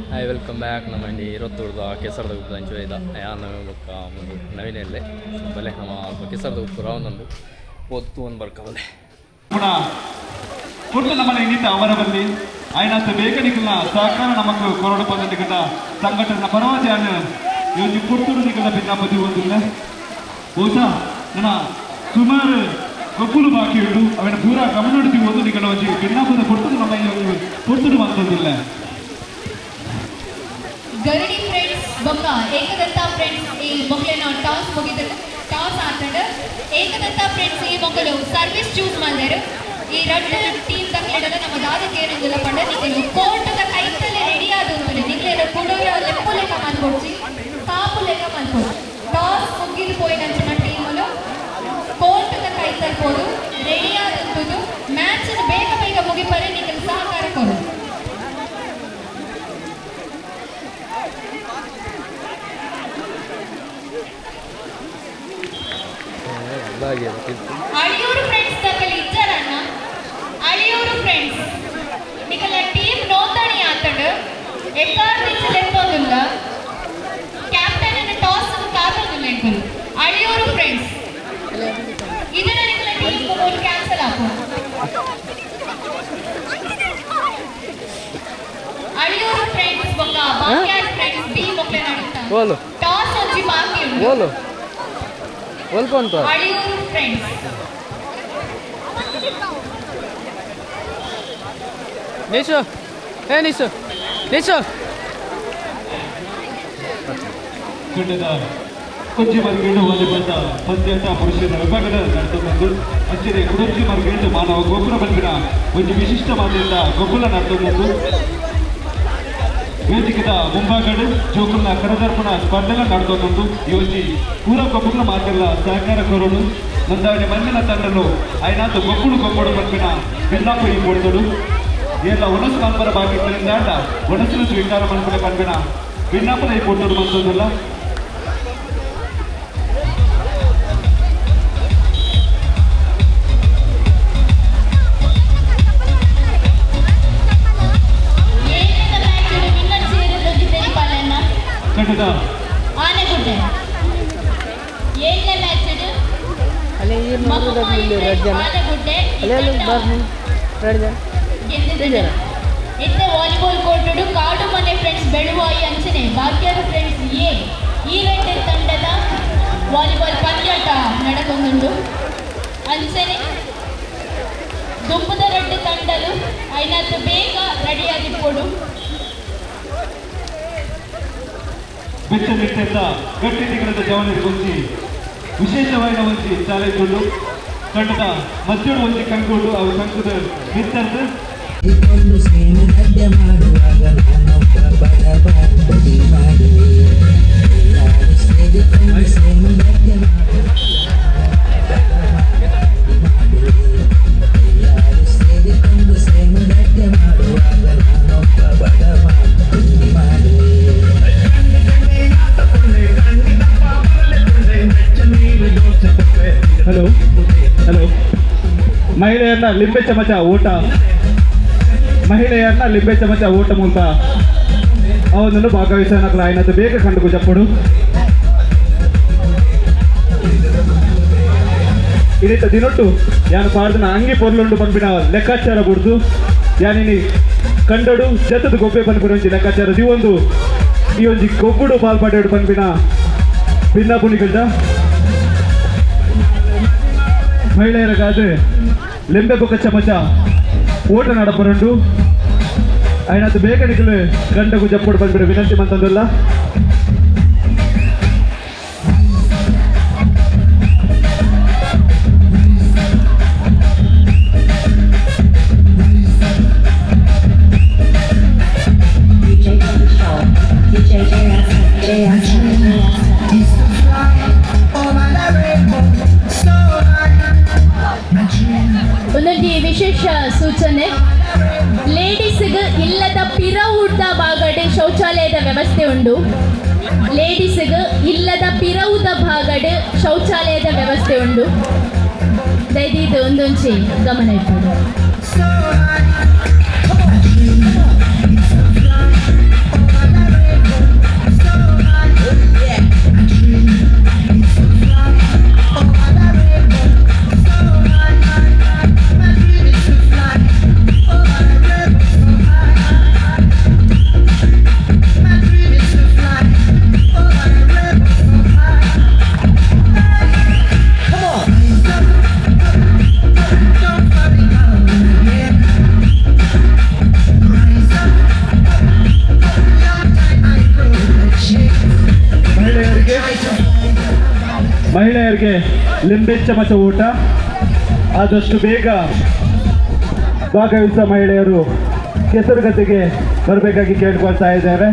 Hi, welcome back. ನಮ್ಮ ಇಂಡಿ ಇರತ್ತೂರ್ದ ಕೆಸರದ ಉಪ್ಪು ಅಂಚು ಇದ ಯಾನ್ ಬೊಕ್ಕ ಒಂದು ನವೀನೆಲ್ಲೆ ಬಲೆ ನಮ್ಮ ಅಲ್ಪ ಕೆಸರದ ಉಪ್ಪು ರಾವನಂದು ಪೊತ್ತು ಒಂದು ಬರ್ಕ ಬಲೆ. ಪುಣ ಪುಟ್ಟ ನಮ್ಮನೆ ಇನ್ನಿತ ಅವರ ಬಲ್ಲಿ ಆಯ್ನಾತ್ ಬೇಗ ನಿಕಲ್ನ ಸಹಕಾರ ನಮಕ್ ಕೊರಡು ಪಂದ ನಿಕಲ್ನ ಸಂಘಟನೆ ಪರವಾಜಾನ್ ಇವತ್ತು ಪುರ್ತುಡು ನಿಕಲ್ನ ಭಿನ್ನಾಪತಿ ಒಂದಿಲ್ಲ. ಬಹುಶಃ ನನ್ನ ಸುಮಾರು ಗೊಬ್ಬುಲು ಬಾಕಿ ಉಂಡು, ಅವನ ಪೂರಾ ಗಮನ ಒಂದು ನಿಕಲ್ನ ಒಂಜಿ ಭಿನ್ನಾಪದ ಪುರ್ತುಡು ನಮ್ಮ ಈ ಪುರ್ತುಡು ಬಂತೊಂದಿಲ್ಲ. ಗರಡಿ ಫ್ರೆಂಡ್ಸ್ ಬೊಕ್ಕ ಏಕದಂತ ಫ್ರೆಂಡ್ಸ್ ಈ ಮೊಕ್ಲೆನ ಟಾಸ್ ಮುಗಿದ ಟಾಸ್ ಆತಂಡ. ಏಕದಂತ ಫ್ರೆಂಡ್ಸ್ ಈ ಮೊಕಲು ಸರ್ವಿಸ್ ಚೂಸ್ ಮಲ್ದೆರ್. ಈ ರಡ್ಡ್ ಟೀಮ್ ದಕ್ಲೆಡಲ ನಮ್ಮ ದಾದ ಕೇನೊಂದುಲ್ಲ ಪಂಡ, ನಿಕಲು ಕೋರ್ಟ್ದ ಕೈತಲ್ಲೇ ರೆಡಿ ಆದುಂತುಲೆ. ನಿಕ್ಲೆನ ಕುಡೋರ ಲೆಪ್ಪು ಲೆಕ್ಕ ಮಲ್ಕೊಡ್ಚಿ, ಕಾಪು ಲೆಕ್ಕ ಮಲ್ಕೊಡ್ಚಿ. ಟಾಸ್ ಮುಗಿದು ಪೋಯಿನಂಚಿನ ಟೀಮುಲು ಕೋರ್ಟ್ದ ಕೈತಲ್ ಪೋದು ರೆಡಿ ಆದುಂತುದು ಮ್ಯಾಚ್ ಬೇಗ ಬೇಗ ಮುಗಿಪರೆ ನಿಕಲು ಸಹಕಾರ ಕೊಡು. ಅಳಿಯೂರು ಫ್ರೆಂಡ್ಸ್ ದಕಲಿ ಇಜ್ಜರಣ್ಣ. ಅಳಿಯೂರು ಫ್ರೆಂಡ್ಸ್ ನಿಕಲ ಟೀಮ್ ನೋಂದಣಿ ಆತಂಡ್. ಎಕ್ಕಾರ್ ದಿಂಚ ಲೆಪ್ಪೊಂದುಲ್ಲ. ಕ್ಯಾಪ್ಟನ್ ಅನ್ನ ಟಾಸ್ ಕಾತೊಂದುಲ್ಲ ಎಂಕುಲು. ಅಳಿಯೂರು ಫ್ರೆಂಡ್ಸ್ ಇದರ ನಿಕಲ ಟೀಮ್ ಮೂಲು ಕ್ಯಾನ್ಸಲ್ ಆಪು. ಅಳಿಯೂರು ಫ್ರೆಂಡ್ಸ್ ಬೊಕ್ಕ ಬಾಕ್ಯಾರ್ಡ್ ಫ್ರೆಂಡ್ಸ್ ಬಿ ಮೊಕ್ಲೆ ನಡುತ್ತ ಓಲು. ಟಾಸ್ ಒಂಜಿ ಬಾಕಿ ಉಂಡು. ಓಲು ಒಲ್ಪಂತ. ಅಳಿಯೂರು ಫ್ರೆಂಡ್ಸ್. ನಿಶು, ಏ ನಿಶು, ನಿಶು. ತಂಡದ ಕೊಂಚಿ ಮರ್ಗೇಡು ವಾಲಿಬಾಲ್ದ ಪಂದ್ಯಾಟ ಪುರುಷರ ವಿಭಾಗದ ನಡ್ತೊಂದು. ಅಂಚನೆ ಕುಡೊಂಜಿ ಮರ್ಗೇಡು ಮಾನವ ಗೋಪುರ ಬಂದಿನ ಒಂಜಿ ವಿಶಿಷ್ಟ ಮಾದರಿಯಿಂದ ಗೊಬ್ಬುಲ ನಡ್ತೊಂದು. ವೇದಿಕೆದ ಮುಂಭಾಗಡು ಜೋಕುಲ್ನ ಕರದರ್ಪಣ ಸ್ಪರ್ಧೆಲ ನಡ್ತೊಂದು. ಈ ಒಂಜಿ ಪೂರ ಗೊಬ್ಬುಲ ಮಾತೆಲ್ಲ ಸಹಕಾರ ಕೊರಡು ನಂದಾವಣೆ ಮಣ್ಣಿನ ತಂಡಲು ಆಯ್ನಾತು ಗೊಬ್ಬುಡು ಗೊಬ್ಬಡು ಪನ್ಪಿನ ಬಿನ್ನಾಪು ಈ ಪೊರ್ತುಡು. ಏರ್ಲ ಒಣಸು ಮನ್ಪರ ಬಾಕಿ ಇತ್ತರಿಂದ ಒಣಸಿನ ಸ್ವೀಕಾರ ಮನ್ಪುನ ಪನ್ಪಿನ ಬಿನ್ನಾಪನ ಈ ಪೊರ್ತುಡು ಮಂತೊಂದುಲ್ಲ. ಏಳನೇ ಮ್ಯಾಚ್ ವಿನ್ನರ್ ಸೇರಿದ್ದು ತೆರಿಪಾಲಣ್ಣ. ತಂಡದ ಆನೆಗುಡ್ಡೆ ಏಳನೇ ಮ್ಯಾಚ್. ಅಲ್ಲೇ ಈ ಮಹಮಾಯಿ ಫ್ರೆಂಡ್ಸ್ ಆನೆಗುಡ್ಡೆ ಈ ತಂಡ ಎರಡು ಜನ. ಗೆದ್ದಿದೆ. ಇತ್ತೆ ವಾಲಿಬಾಲ್ ಕೋರ್ಟುಡು ಕಾಡು ಮನೆ ಫ್ರೆಂಡ್ಸ್ ಬೆಳುವಾಯಿ ಅಂಚನೆ ಬಾಕ್ಯಾರು ಫ್ರೆಂಡ್ಸ್ ಎ ಈ ರೆಡ್ಡಿ ತಂಡದ ವಾಲಿಬಾಲ್ ಪಂದ್ಯಾಟ ನಡಕೊಂದುಂಡು. ಅಂಚನೆ ದುಂಬುದ ರೆಡ್ಡಿ ತಂಡಲು ಐನಾತ್ ಬೇಗ ರೆಡಿಯಾಗಿಪ್ಪೊಡು. ಬೆಚ್ಚ ನಿಟ್ಟೆಂದ ಗಟ್ಟಿ ನಿಗಡದ ಜವಳಿ ಒಂಜಿ ವಿಶೇಷವಾದ ಒಂಜಿ ಚಾಲೆಂಜ್ ಉಂಡು. ತಂಡದ ಮಧ್ಯಡು ಒಂಜಿ ಕಂಗುಂಡು, ಅವು ಕಂಕುದ ಮಿತ್ತರ್ದು. ಇಕೊಂಡು ಸೇಮಗಡ್ಡೆ ಮಾಡುವಾಗ ನಾನೊಬ್ಬ ಬಡವ ಬಡಿ ಮಾಡುವೆ. ಎಲ್ಲರೂ ಸೇರಿಕೊಂಡು ಸೇಮಗಡ್ಡೆ ಮಾಡುವಾಗ ಬಡಿ ಮಾಡುವೆ. ಎಲ್ಲರೂ ಸೇರಿಕೊಂಡು ಸೇಮಗಡ್ಡೆ ಮಾಡುವಾಗ ನಾನೊಬ್ಬ ಬಡವ ಬಡಿ ಮಾಡುವೆ. ಹಲೋ ಹಲೋ, ಮಹಿಳೆಯನ್ನ ಲಿಂಬೆ ಚಮಚ ಊಟ, ಮಹಿಳೆಯನ್ನ ಲಿಂಬೆ ಚಮಚ ಊಟ ಮೂಲಕ ಅವನನ್ನು ಭಾಗವಹಿಸೋಣ. ಆಯ್ನದ್ದು ಬೇಗ ಕಂಡು ಚಪ್ಪಡು. ಇನಿತ ದಿನೊಟ್ಟು ಯಾನು ಪಾಡ್ದನ ಅಂಗಿ ಪೊರ್ಲುಂಡು ಪನ್ಪಿನ ಲೆಕ್ಕಾಚಾರ ಬುಡ್ದು ಯಾನಿನಿ ಕಂಡಡು ಜತದ ಗೊಬ್ಬೆ ಪನ್ಪಿನ ಒಂಜಿ ಲೆಕ್ಕಾಚಾರ ದಿವೊಂದು ಈ ಒಂಜಿ ಗೊಬ್ಬುಡು ಪಾಲ್ಪಾಡೋಡು ಪನ್ಪಿನ ಭಿನ್ನಾಪುಣಿಗಳ್ದ. ಮಹಿಳೆಯರಿಗಾದ ಲಿಂಬೆ ಬೊಕ್ಕ ಚಮಚ ಓಟ ನಡಪರುಂಡು. ಆಯ್ನಾತ್ ಬೇಗ ನಿಕಲು ಗಂಡಗು ಜಪ್ಪುಡು ಪನ್ಪಿನ ವಿನಂತಿ ಮಂತಂದುಲ್ಲ. DJ Control, DJ JS, JS, JS. ಒಂದೊಂದು ವಿಶೇಷ ಸೂಚನೆ, ಲೇಡೀಸ್ಗೆ ಇಲ್ಲದ ಪಿರವುದ ಭಾಗಡೆ ಶೌಚಾಲಯದ ವ್ಯವಸ್ಥೆ ಉಂಟು. ಲೇಡೀಸ್ಗೆ ಇಲ್ಲದ ಪಿರವುದ ಭಾಗಡೆ ಶೌಚಾಲಯದ ವ್ಯವಸ್ಥೆ ಉಂಟು. ದಯದೀದು ಒಂದೊಂಚಿ ಗಮನ ಇಟ್ಕೊಂಡು. ಮಹಿಳೆಯರಿಗೆ ಲಿಂಬೆ ಚಮಚ ಊಟ. ಆದಷ್ಟು ಬೇಗ ಭಾಗವಹಿಸುವ ಮಹಿಳೆಯರು ಕೆಸರುಗದ್ದೆಗೆ ಬರಬೇಕಾಗಿ ಕೇಳಿಕೊಳ್ತಾ ಇದ್ದೇವೆ.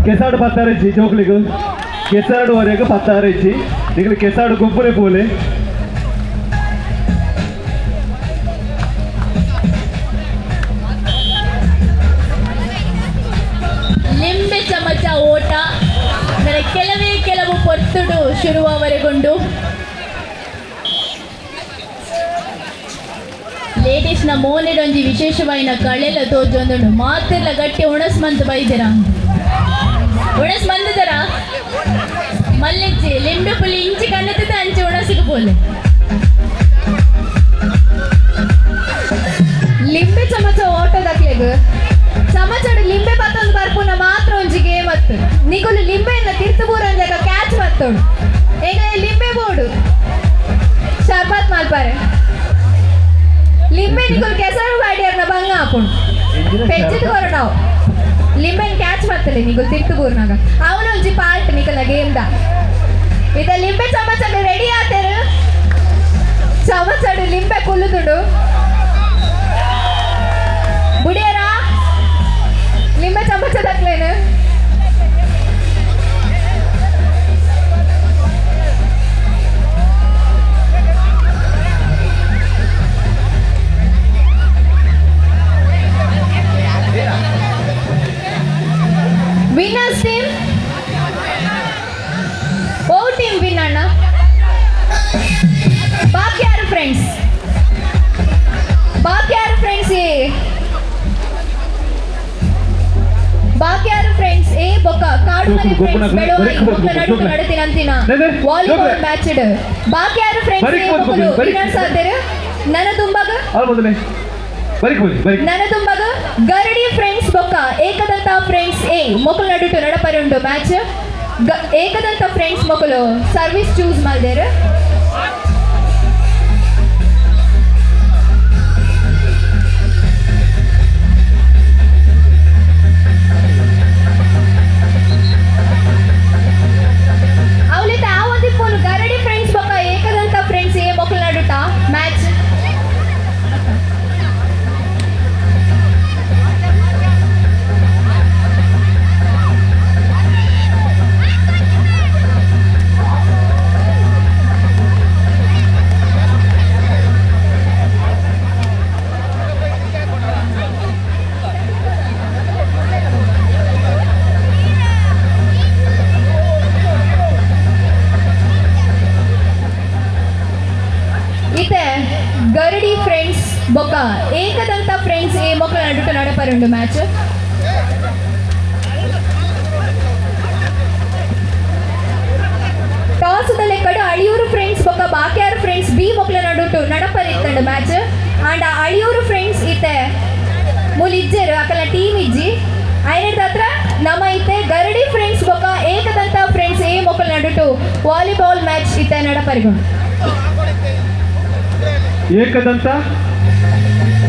ಕೆಸಾಡು ಪತ್ತಾರಜ್ಜಿ ಜೋಕ್ಲಿಗು ಕೆಸಾಡುವರೆಗೆ ಪತ್ತಾರಜ್ಜಿ ನಿಗಲು ಕೆಸಾಡು ಗೊಬ್ಬರೇ ಪೋಲೆ. ಲಿಂಬೆ ಚಮಚ ಓಟ ಅಂದರೆ ಕೆಲವೇ ಕೆಲವು ಪೊರ್ತುಡು ಶುರುವವರೆಗೊಂಡು ಲೇಡೀಸ್ನ ಮೋನೆಡೊಂಜಿ ವಿಶೇಷವಾಯಿನ ಕಳೆಲ ತೋಜೊಂದುಂಡು. ಮಾತೆಲ್ಲ ಗಟ್ಟಿ ಒಣಸ್ ಮಂತ್ ಬೈದಿರ, ಒಣಸ್ ಮಂದದರ ಮಲ್ಲಿಚ್ಚಿ ಲಿಂಬೆ ಪುಲಿ ಇಂಚಿ ಕಣ್ಣತ್ತಿದ ಅಂಚೆ ಒಣಸಿಗೆ ಪೋಲೆ. ಲಿಂಬೆ ಚಮಚ ಓಟದಕ್ಲೆಗ್ ಚಮಚಡು ಲಿಂಬೆ ಪತ್ತೊಂದು ಬರ್ಪುನ ಮಾತ್ರ ಒಂಜಿ ಗೇಮ್ ಅತ್ತು. ನಿಗುಲು ಲಿಂಬೆಯನ್ನ ತಿರ್ತು ಬೂರಂದಾಗ ಕ್ಯಾಚ್ ಬತ್ತೋಡು. ಈಗ ಲಿಂಬೆ ಬೋಡು ಶರ್ಬತ್ ಮಲ್ಪಾರೆ. ಲಿಂಬೆ ನಿಗುಲು ಕೆಸರು ಬಾಡಿಯರ್ನ ಬಂಗ ಹಾಕೊಂಡು ಪೆಜ್ಜಿದ್ ಕೊರಡಾವು. ಲಿಂಬೆನ್ ಕ್ಯಾಚ್ ಬರ್ತಲೆ ನಿಗುಲು ತಿರ್ತು ಬೂರ್ನಾಗ ಅವನ ಒಂಜಿ ಪಾರ್ಟ್ ನಿಕಲ ಗೇಮ್ದ. ಇದ ಲಿಂಬೆ ಚಮಚಡು ರೆಡಿ ಆತೇರು. ಚಮಚಡು ಲಿಂಬೆ ಕುಲ್ಲುದುಂಡು. ಬುಡಿಯರಾ ಲಿಂಬೆ ಚಮಚ ದಕ್ಲೇನು. ವಿನ್ನರ್ಸ್ ಟೀಮ್ ಓ ಟೀಮ್ ವಿನ್ ಅಣ್ಣ. ಬಾಕಿ ಯಾರು ಫ್ರೆಂಡ್ಸ್? ಬಾಕಿ ಯಾರು ಫ್ರೆಂಡ್ಸ್? ಎ ಬಾಕಿ ಯಾರು ಫ್ರೆಂಡ್ಸ್? ಎ ಬೊಕ್ಕ ಕಾಡುಮನೆ ಜೋಕ್ಲು, ಫ್ರೆಂಡ್ಸ್ ಗೊಬ್ಬರ ಬೆಳವಾಯಿ ಬರೀಕ್ ಬೊಕ್ಕ ಹೋಗ್ಬೇಕು, ನಡುಟು ಜೋಕ್ಲು. ನಡತಿನಂತಿನ ಲೇ, ಲೇ, ವಾಲಿಬಾಲ್ ಜೋಕ್ಲೆ. ಮ್ಯಾಚ್ ಬಾಕಿ ಯಾರು ಫ್ರೆಂಡ್ಸ್? ಬರೀಕ್ ಎ ಹೋಗ್ಬೇಕು, ಬೊಕ್ಕಲು ಬರೀಕ್. ವಿನ್ನರ್ಸ್ ಆತೇರು. ನನ್ನ ತುಂಬಾಗ ಅಲ್ಲ ಮೊದಲೇ ಬರೀಕ್ ಹೋಗಿ ಬರೀಕ್. ನನ್ನ ತುಂಬಾಗ ಗರಡಿ ಫ್ರೆಂಡ್ಸ್ ಬೊಕ್ಕ ಏಕದಂತ ಫ್ರೆಂಡ್ಸ್ ಎ ಮೊಕಲು ನಡುಟು ನಡಪರೆ ಉಂಟು ಮ್ಯಾಚ್. ಏಕದಂತ ಫ್ರೆಂಡ್ಸ್ ಮೊಕಲು ಸರ್ವಿಸ್ ಚೂಸ್ ಮಾಡಿದೇರು. ಅವಲಿತ ಆ ಒಂದು ಫೋನ್ ಗರಡಿ ಫ್ರೆಂಡ್ಸ್ ಬೊಕ್ಕ ಏಕದಂತ ಫ್ರೆಂಡ್ಸ್ ಎ ಮೊಕಲು ನಡುಟ ಮ್ಯಾಚ್. ಇತ್ತೆ ಗರಡಿ ಫ್ರೆಂಡ್ಸ್ ಬೊಕ್ಕ ಏಕದಂತ ಫ್ರೆಂಡ್ಸ್ ಎ ಮೊಕ್ಕಳ ನಡುಟು ನಡಪರುಂಡು ಮ್ಯಾಚ್. ಟಾಸ್ ಲೆಕ್ಕಡು ಅಳಿಯೂರು ಫ್ರೆಂಡ್ಸ್ ಬೊಕ್ಕ ಬಾಕ್ಯಾರು ಫ್ರೆಂಡ್ಸ್ ಬಿ ಮೊಕ್ಕಳ ನಡುಟು ನಡಪರಿತ್ತಂಡು ಮ್ಯಾಚ್. ಆಂಡ ಅಳಿಯೂರು ಫ್ರೆಂಡ್ಸ್ ಇತ್ತೆ ಮೂಲು ಇಜ್ಜೆರು, ಅಕಲ ಟೀಮ್ ಇಜ್ಜಿ. ಐನದ ಹತ್ರ ನಮ್ಮ ಇತ್ತೆ ಗರಡಿ ಫ್ರೆಂಡ್ಸ್ ಬೊಕ್ಕ ಏಕದಂತ ಫ್ರೆಂಡ್ಸ್ ಎ ಮೊಕ್ಕಳ ನಡುಟು ವಾಲಿಬಾಲ್ ಮ್ಯಾಚ್ ಇತ್ತೆ ನಡಪರಿಗೊಂಡು. ಏಕದಂತ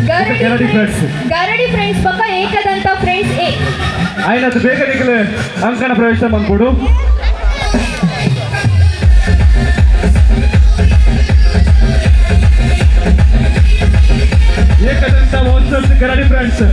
ಗರಡಿ ಗರಡಿ ಫ್ರೆಂಡ್ಸ್ ಫ್ರೆಂಡ್ಸ್. ಗರಡಿ ಫ್ರೆಂಡ್ಸ್ ಪಕ್ಕ ಏಕದಂತ ಫ್ರೆಂಡ್ಸ್ ಎ. ಆಯ್ನದು ಬೇಗ ನಿಗಲು ಅಂಕಣ ಪ್ರವೇಶ ಮಂದ್ಕೊಡು. ಏಕದಂತ ವರ್ಸಸ್ ಗರಡಿ ಫ್ರೆಂಡ್ಸ್.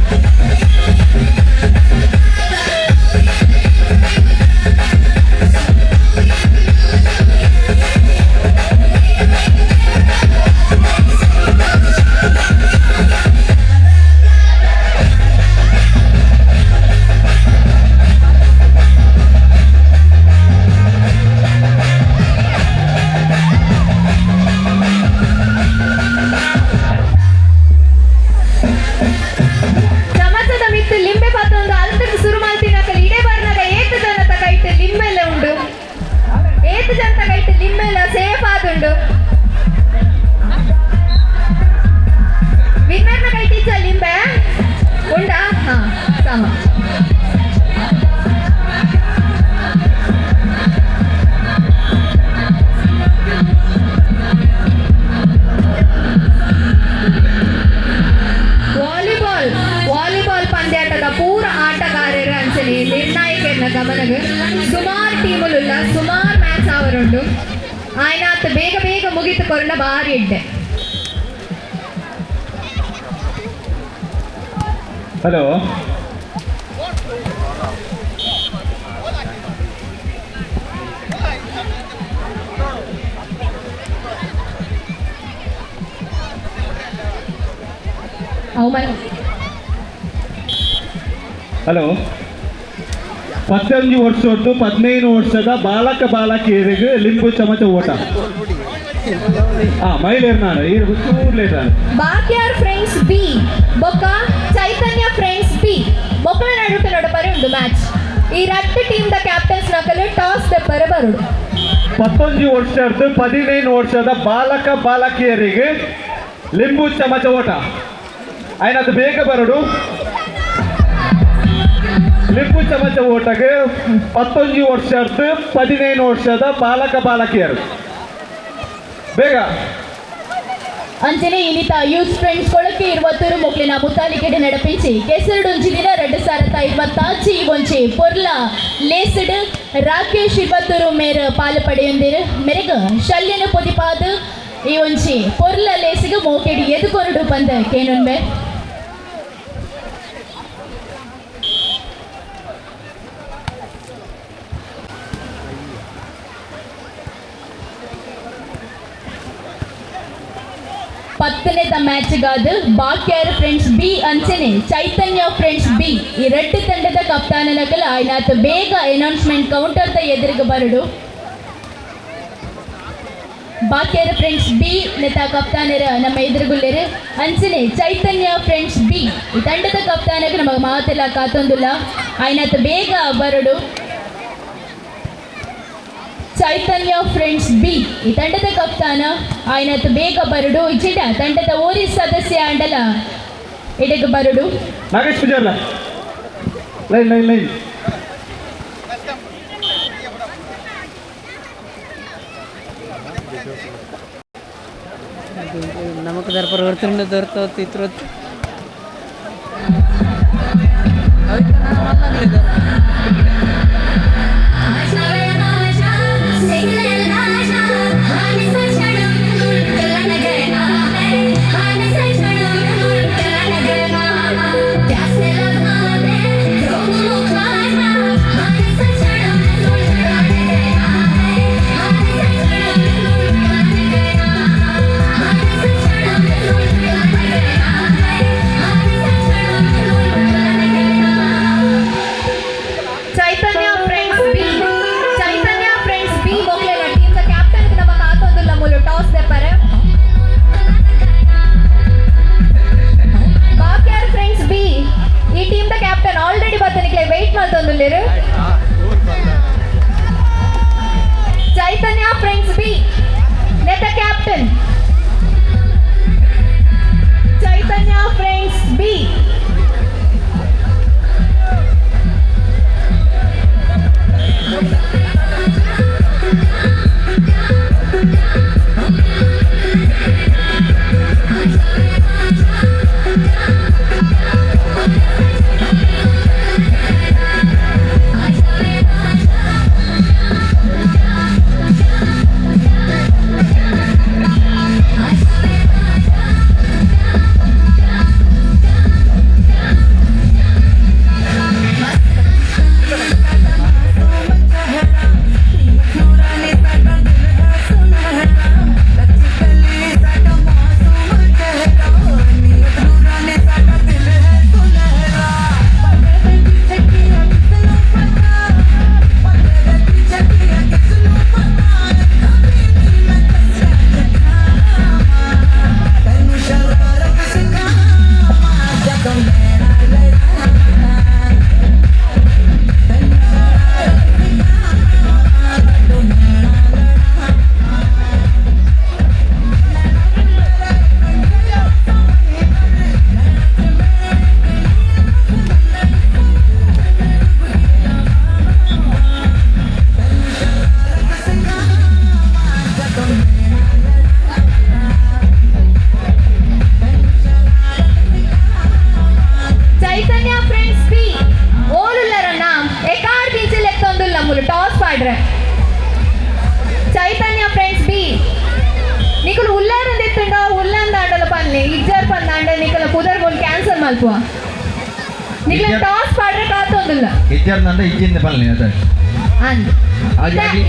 ಚಮಚದ ಮಿತ್ತು ಲಿಂಬೆ ಪಾತೊಂದು ಅಲ್ತಕ್ಕೆ ಸುರು ಮಾಡ್ತೀನಕಲ್ ಇಡೇ ಬರ್ನಾಗ ಏತದನ ತಕ ಇಟ್ಟು ಲಿಂಬೆ ಟೀಮುಲುಲ್ಲ ಸುಮಾರು ಮ್ಯಾಚ್ ಆವರುಂಡು. ಆಯ್ನಾತ್ ಬೇಗ ಬೇಗ ಮುಗಿತು ಕೊರಣ ಬಾರಿ ಎಡ್ಡೆ. ಹಲೋ. ಅವಮಾನ. ಹಲೋ, 15 ವರ್ಷದ್ದು 15 ವರ್ಷದ ಬಾಲಕ ಬಾಲಕಿಯರಿಗೆ ಲಿಂಬು ಚಮಚ ಓಟ. ಮಹಿಳೆಯರು ನಾನು ಈ ಲೇಟ್. ಬಾಕ್ಯಾರ್ ಫ್ರೆಂಡ್ಸ್ ಬಿ ಬೊಕ್ಕ ಚೈತನ್ಯ ಫ್ರೆಂಡ್ಸ್ ಬಿ ಮೊಕ್ಕಳ ನಡುಟು ನಡಪರೆ ಉಂಡು ಮ್ಯಾಚ್. ಈ ರಟ್ಟು ಟೀಮ್ the captains ನಕಲು ಟಾಸ್ ದೆಪ್ಪರೆ ಬರುಡು. 19 ವರ್ಷದ್ದು 15 ವರ್ಷದ ಬಾಲಕ ಬಾಲಕಿಯರಿಗೆ ಲಿಂಬು ಚಮಚ ಓಟ. ಅದು ಬೇಗ ಬರಡು. ಲಿಂಬು ಚಮಚ ಓಟಕ್ಕೆ 19 ವರ್ಷದ್ದು 15 ವರ್ಷದ ಬಾಲಕ ಬಾಲಕಿಯರು ಬೇಗ. ಅಂಚನೆ ಇನಿತ ಯೂತ್ ಫ್ರೆಂಡ್ಸ್ ಕೊಳಕೆ ಇರುವತ್ತೂರು ಮೊಕ್ಲಿನ ಮುತ್ತಾಲಿಕೆಡೆ ನಡಪಿಂಚಿ ಕೆಸರುಡುಂಚಿ ದಿನ 2026 ಒಂಚೆ ಪೊರ್ಲ ಲೇಸಡ್ ರಾಕೇಶ್ ಇರುವತ್ತೂರು ಮೇರ ಪಾಲು ಪಡೆಯೊಂದಿರು. ಮೆರೆಗ ಶಲ್ಯನ ಪೊದಿಪಾದ ಈ ಒಂಚಿ ಪೊರ್ಲ ಲೇಸಿಗೆ ಮೋಕೆಡಿ ಎದು ಕೊರಡು ಪಂದ ಕೇನೊನ್ಬೆ. ಪತ್ತನೇದ ಮ್ಯಾಚ್ಗಾದ ಬಾಕ್ಯಾರ್ ಫ್ರೆಂಡ್ಸ್ ಬಿ ಅಂಚನೆ ಚೈತನ್ಯ ಫ್ರೆಂಡ್ಸ್ ಬಿ ಈ ರಡ್ಡು ತಂಡದ ಕಪ್ತಾನನಕಲ ಆಯ್ನಾತ್ ಬೇಗ ಅನೌನ್ಸ್ಮೆಂಟ್ ಕೌಂಟರ್ ದ ಎದುರಿಗೆ ಬರಡು. ಬಾಕ್ಯಾರ್ ಫ್ರೆಂಡ್ಸ್ ಬಿ ನೆತ ಕಪ್ತಾನರ ನಮ್ಮ ಎದುರುಗುಲ್ಲೇರು. ಅಂಚನೆ ಚೈತನ್ಯ ಫ್ರೆಂಡ್ಸ್ ಬಿ ಈ ತಂಡದ ಕಪ್ತಾನಕ್ಕೆ ನಮಗೆ ಮಾತೆಲ್ಲ ಕಾತೊಂದುಲ್ಲ, ಆಯ್ನಾತ್ ಬೇಗ ಬರಡು. ಚೈತನ್ಯ ಫ್ರೆಂಡ್ಸ್ ಬಿ ಈ ತಂಡದ ಕಪ್ತಾನ ಆಯ್ನಾತ್ ಬೇಗ ಬರಡು. ಇಚ್ಚಿಟ ತಂಡದ ಓರಿ ಸದಸ್ಯ ಅಂಡಲ ಎಡೆಗೆ ಬರಡು. ನಾಗೇಶ್ ಪೂಜಾರ್ಲ, ಲೈನ್ ಲೈನ್ ಲೈನ್. ನಮಕ್ ದರ್ಪರ್ ಹೊರ್ತಿಂಡ ದೊರ್ತ ಇತ್ರೊತ್ತು. ಪಾಡ್ರೆ. ಚೈತನ್ಯ ಫ್ರೆಂಡ್ಸ್ ಬಿ ನಿಕುಲು ಉಲ್ಲಾರಂದಿತ್ತುಂಡ ಉಲ್ಲಂದ ಆಂಡಲ ಪನ್ಲೆ, ಇಜ್ಜಾರ್ ಪಂದಾಂಡ ನಿಕಲ ಪುದರ್ ಬೋಲ್ ಕ್ಯಾನ್ಸಲ್ ಮಲ್ಪುವ. ನಿಕಲ ಟಾಸ್ ಪಾಡ್ರೆ ಕಾತೊಂದಿಲ್ಲ. ಇಜ್ಜಾರ್ನಂಡ ಇಜ್ಜಿಂದ ಪಲ್ಲೆ ಅದ. ಅಂದ್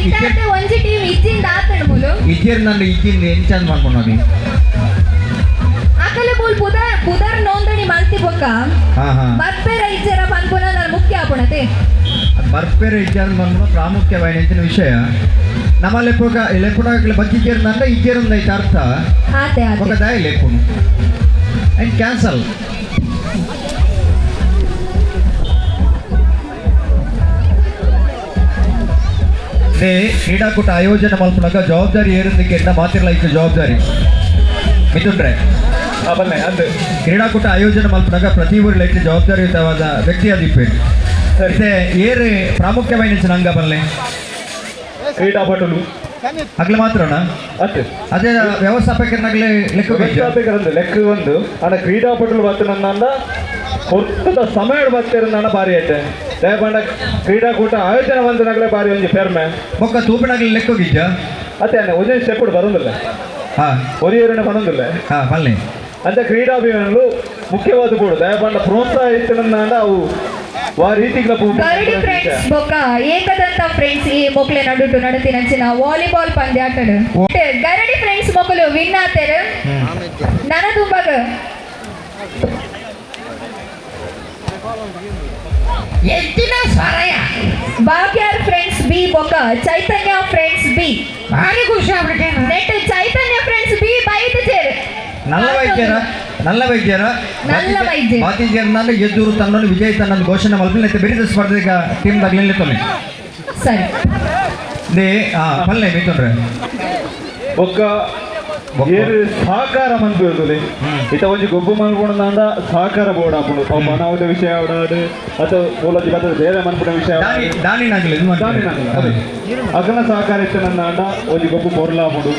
ಇತ್ತಾಂಡ ಒಂಜಿ ಟೀಮ್ ಇಜ್ಜಿಂದ ಆತಂಡ ಮೂಲು. ಇಜ್ಜಾರ್ನಂಡ ಇಜ್ಜಿಂದ ಎಂಚಂದ್ ಮಲ್ಪುನವಿ? ಅಕಲ ಬೋಲ್ ಪುದರ್ ಪುದರ್ ನೋಂದಣಿ ಮಲ್ತಿ ಬೊಕ್ಕ ಬರ್ಪೇರ ಇಜ್ಜರ ಪನ್ಪುನ ನಾನು ಮುಖ್ಯ ಆಪುಣತೆ. ಬರ್ಪೇರ ಇಜ್ಜಾರ್ ಮಲ್ಪುನ ಪ್ರಾಮುಖ್ಯವಾಯಿನ ವಿಷಯ. ನಮ್ಮ ಲೆಪ್ಪುಗ ಲೆಪ್ಪುನ ಬಜ್ಜಿಜ್ಜಾರ್ನಂಡ ಇಜ್ಜಾರಂದ ಐತೆ ಅರ್ಥ. ಆತೆ ಆತೆ. ಬೊಕ್ಕ ದಾಯ ಲೆಪ್ಪುನು ಅಂಡ್ ಕ್ಯಾನ್ಸಲ್. ಕ್ರೀಡಾಕೂಟ ಆಯೋಜನೆ ಮಲ್ಪುನಗ ಜವಾಬ್ದಾರಿ ಏರುದಕ್ಕೆ ಎನ್ನ ಮಾತಿರ್ಲ ಇತ್ತು ಜವಾಬ್ದಾರಿ ಮಿಥುನ್ರೆ. ಅಂದು ಕ್ರೀಡಾಕೂಟ ಆಯೋಜನೆ ಮಲ್ಪುನಗ ಪ್ರತಿ ಊರಲ್ಲಿ ಜವಾಬ್ದಾರಿಯುತವಾದ ವ್ಯಕ್ತಿ ಅದಿಪ್ಪೆ. ಮತ್ತೆ ಏರು ಪ್ರಾಮುಖ್ಯమైన ನಂಗ ಬಲ್ಲೆ ಕ್ರೀಡಾಪಟುಲು ಅಗ್ಲ ಮಾತ್ರನಾ? ಅತ್ತೆ. ಅದೇ ವ್ಯವಸ್ಥಾಪಕರನ್ನಾಗಲೇ ಲೆಕ್ಕ. ವ್ಯವಸ್ಥಾಪಕರಂದು ಲೆಕ್ಕ ಒಂದು ಆಂಡ ಕ್ರೀಡಾಪಟುಲು ಬತ್ತನಂದ ಹೊತ್ತದ ಸಮಯ ಬತ್ತಿರಂದ ಬಾರಿ ಐತೆ. ದಯಪಂಡ ಕ್ರೀಡಾಕೂಟ ಆಯೋಜನೆ ಬಂದನಾಗಲೇ ಬಾರಿ ಒಂಜಿ ಪೆರ್ಮೆ. ಬೊಕ್ಕ ತೂಪಿನಾಗಲಿ ಲೆಕ್ಕೋಗಿದ್ದ. ಅತ್ತೆ ಅಣ್ಣ ಒಂಜೊಂದು ಸ್ಟೆಪ್ ಬರೋದಿಲ್ಲ. ಒರಿಯರನೆ ಬರೋದಿಲ್ಲ. ಬಲ್ಲೆ. ಅಂತ ಕ್ರೀಡಾಭಿಮಾನಿಗಳು ಮುಖ್ಯವಾದ ಬೋಡು ದಯಪಂಡ ಪ್ರೋತ್ಸಾಹ ಇತ್ತನಂದ ಅವು ವಾ ರೀತಿಗಳ ಗರಡಿ ಫ್ರೆಂಡ್ಸ್ ಬೊಕ್ಕ ಏಕದಂತ ಫ್ರೆಂಡ್ಸ್ ಈ ಮೊಕ್ಲೆ ನಡುಟು ನಡತಿನಂಚಿನ ವಾಲಿಬಾಲ್ ಪಂದ್ಯಾಟಡು ಗರಡಿ ಫ್ರೆಂಡ್ಸ್ ಮೊಕಲು ವಿನ್ ಆತೇರು. ನನ ದುಂಬಗ ಎತ್ತಿನ ಸ್ವರಯ. ಬಾಗ್ಯಾರ್ ಫ್ರೆಂಡ್ಸ್ ಬಿ ಬೊಕ್ಕ ಚೈತನ್ಯ ಫ್ರೆಂಡ್ಸ್ ಬಿ. ಭಾರಿ ಖುಷಿ ಆಗ್ಬಿಟ್ಟೆ. ನೆಟ್ ಚೈತನ್ಯ ಫ್ರೆಂಡ್ಸ್ ಬಿ ಬೈದು ಚೇರು. ನಲ್ಲ ವೈದ್ಯರ, ನಲ್ಲ ವೈದ್ಯರ. ನಲ್ಲ ವೈದ್ಯರು. ಬಾತಿಜರ್ನಾಲ ಎದ್ದೂರು ತನ್ನನ್ನು ವಿಜಯ್ ತನ್ನನ್ನು ಘೋಷಣೆ ಮಲ್ಪಲೆ ಬೆರಿದ ಸ್ಪರ್ಧೆಗ ಟೀಮ್ ತಗ್ಲಿಲ್ಲ ತೊಲೆ. ಸರಿ. They ಪಲ್ಲೆ ಮಿಥುನ್ರೆ. ಬೊಕ್ಕ ಏರು ಸಹಕಾರ ಮನ್ಪುಲಿ ಇತ್ತ ಒಂಜಿ ಗೊಬ್ಬು ಮನ್ಪುಣಂದ ಸಹಕಾರ ಬೋರ್ಡ್ ಆಪುಂಡು. ಅವು ಮನಾವದ ವಿಷಯ ಆವಡಾಡು ಅಥವಾ ಮೂಲಜಿ ಬತ್ತದ ಬೇರೆ ಮನ್ಪುನ ವಿಷಯ. ದಾನಿನಾಗಲಿ. ದಾನಿನಾಗಲಿ ಅಗಲ ಸಹಕಾರ ಇತ್ತನಂದಾಂಡ ಒಂಜಿ ಗೊಬ್ಬು ಪೊರ್ಲಾಪುಂಡು.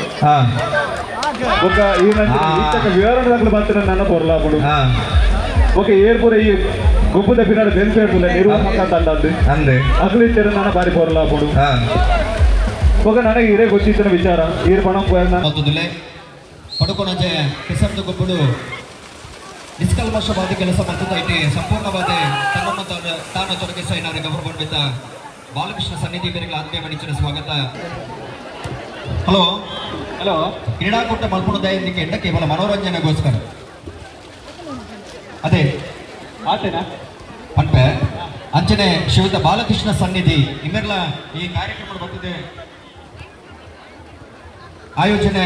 ಬೊಕ್ಕ ಈ ನಂತರ ವಿವರಣೆ ದಾಖಲೆ ಬತ್ತನಂದಾಂಡ ಪೊರ್ಲಾಪುಂಡು. ಬೊಕ್ಕ ಏರ್ಪುರ ಈ ಗೊಬ್ಬುದ ಪಿನಾಡು ಬೆನ್ಪೇರ್ಪುಲ ನಿರ್ವಾಹಕ ತಂಡಂದು ಅಂದೆ ಅಗಲ ಇತ್ತಿರಂದಾಂಡ ಬಾರಿ ಪೊರ್ಲಾಪುಂಡು. ಬೊಕ್ಕ ನನಗೆ ಇರೇ ಗೊತ್ತಿತ್ತಿನ ವಿಚಾರ ಈರ್ ಪಣ ಪಡುಕೊಣಜೆ ಕೆಸರ್ದು ಗೊಬ್ಬುಡು ನಿಷ್ಕಲ್ಮಶವಾದ ಕೆಲಸ ಮತ್ತು IT ಸಂಪೂರ್ಣವಾದ ತನ್ನನ್ನು ತಾನು ತೊಡಗಿಸ ಗೌರವಾನ್ವಿತ ಬಾಲಕೃಷ್ಣ ಸನ್ನಿಧಿ ಮೇರೆಗಳ ಆತ್ಮೀಯ ಮಣಿಚಿನ ಸ್ವಾಗತ. Hello hello. ಕ್ರೀಡಾಕೂಟ ಮಲ್ಪುಣದಾಯಂದಿಗೆ ಎಂಡ ಕೇವಲ ಮನೋರಂಜನೆಗೋಸ್ಕರ ಅದೇ ಆತೇನಾ ಪನ್ಪೆ ಅಂಚನೆ ಶ್ರೀಯುತ ಬಾಲಕೃಷ್ಣ ಸನ್ನಿಧಿ ಇಮ್ಮೆರ್ಲ ಈ ಕಾರ್ಯಕ್ರಮ ಬರ್ತಿದೆ ಆಯೋಜನೆ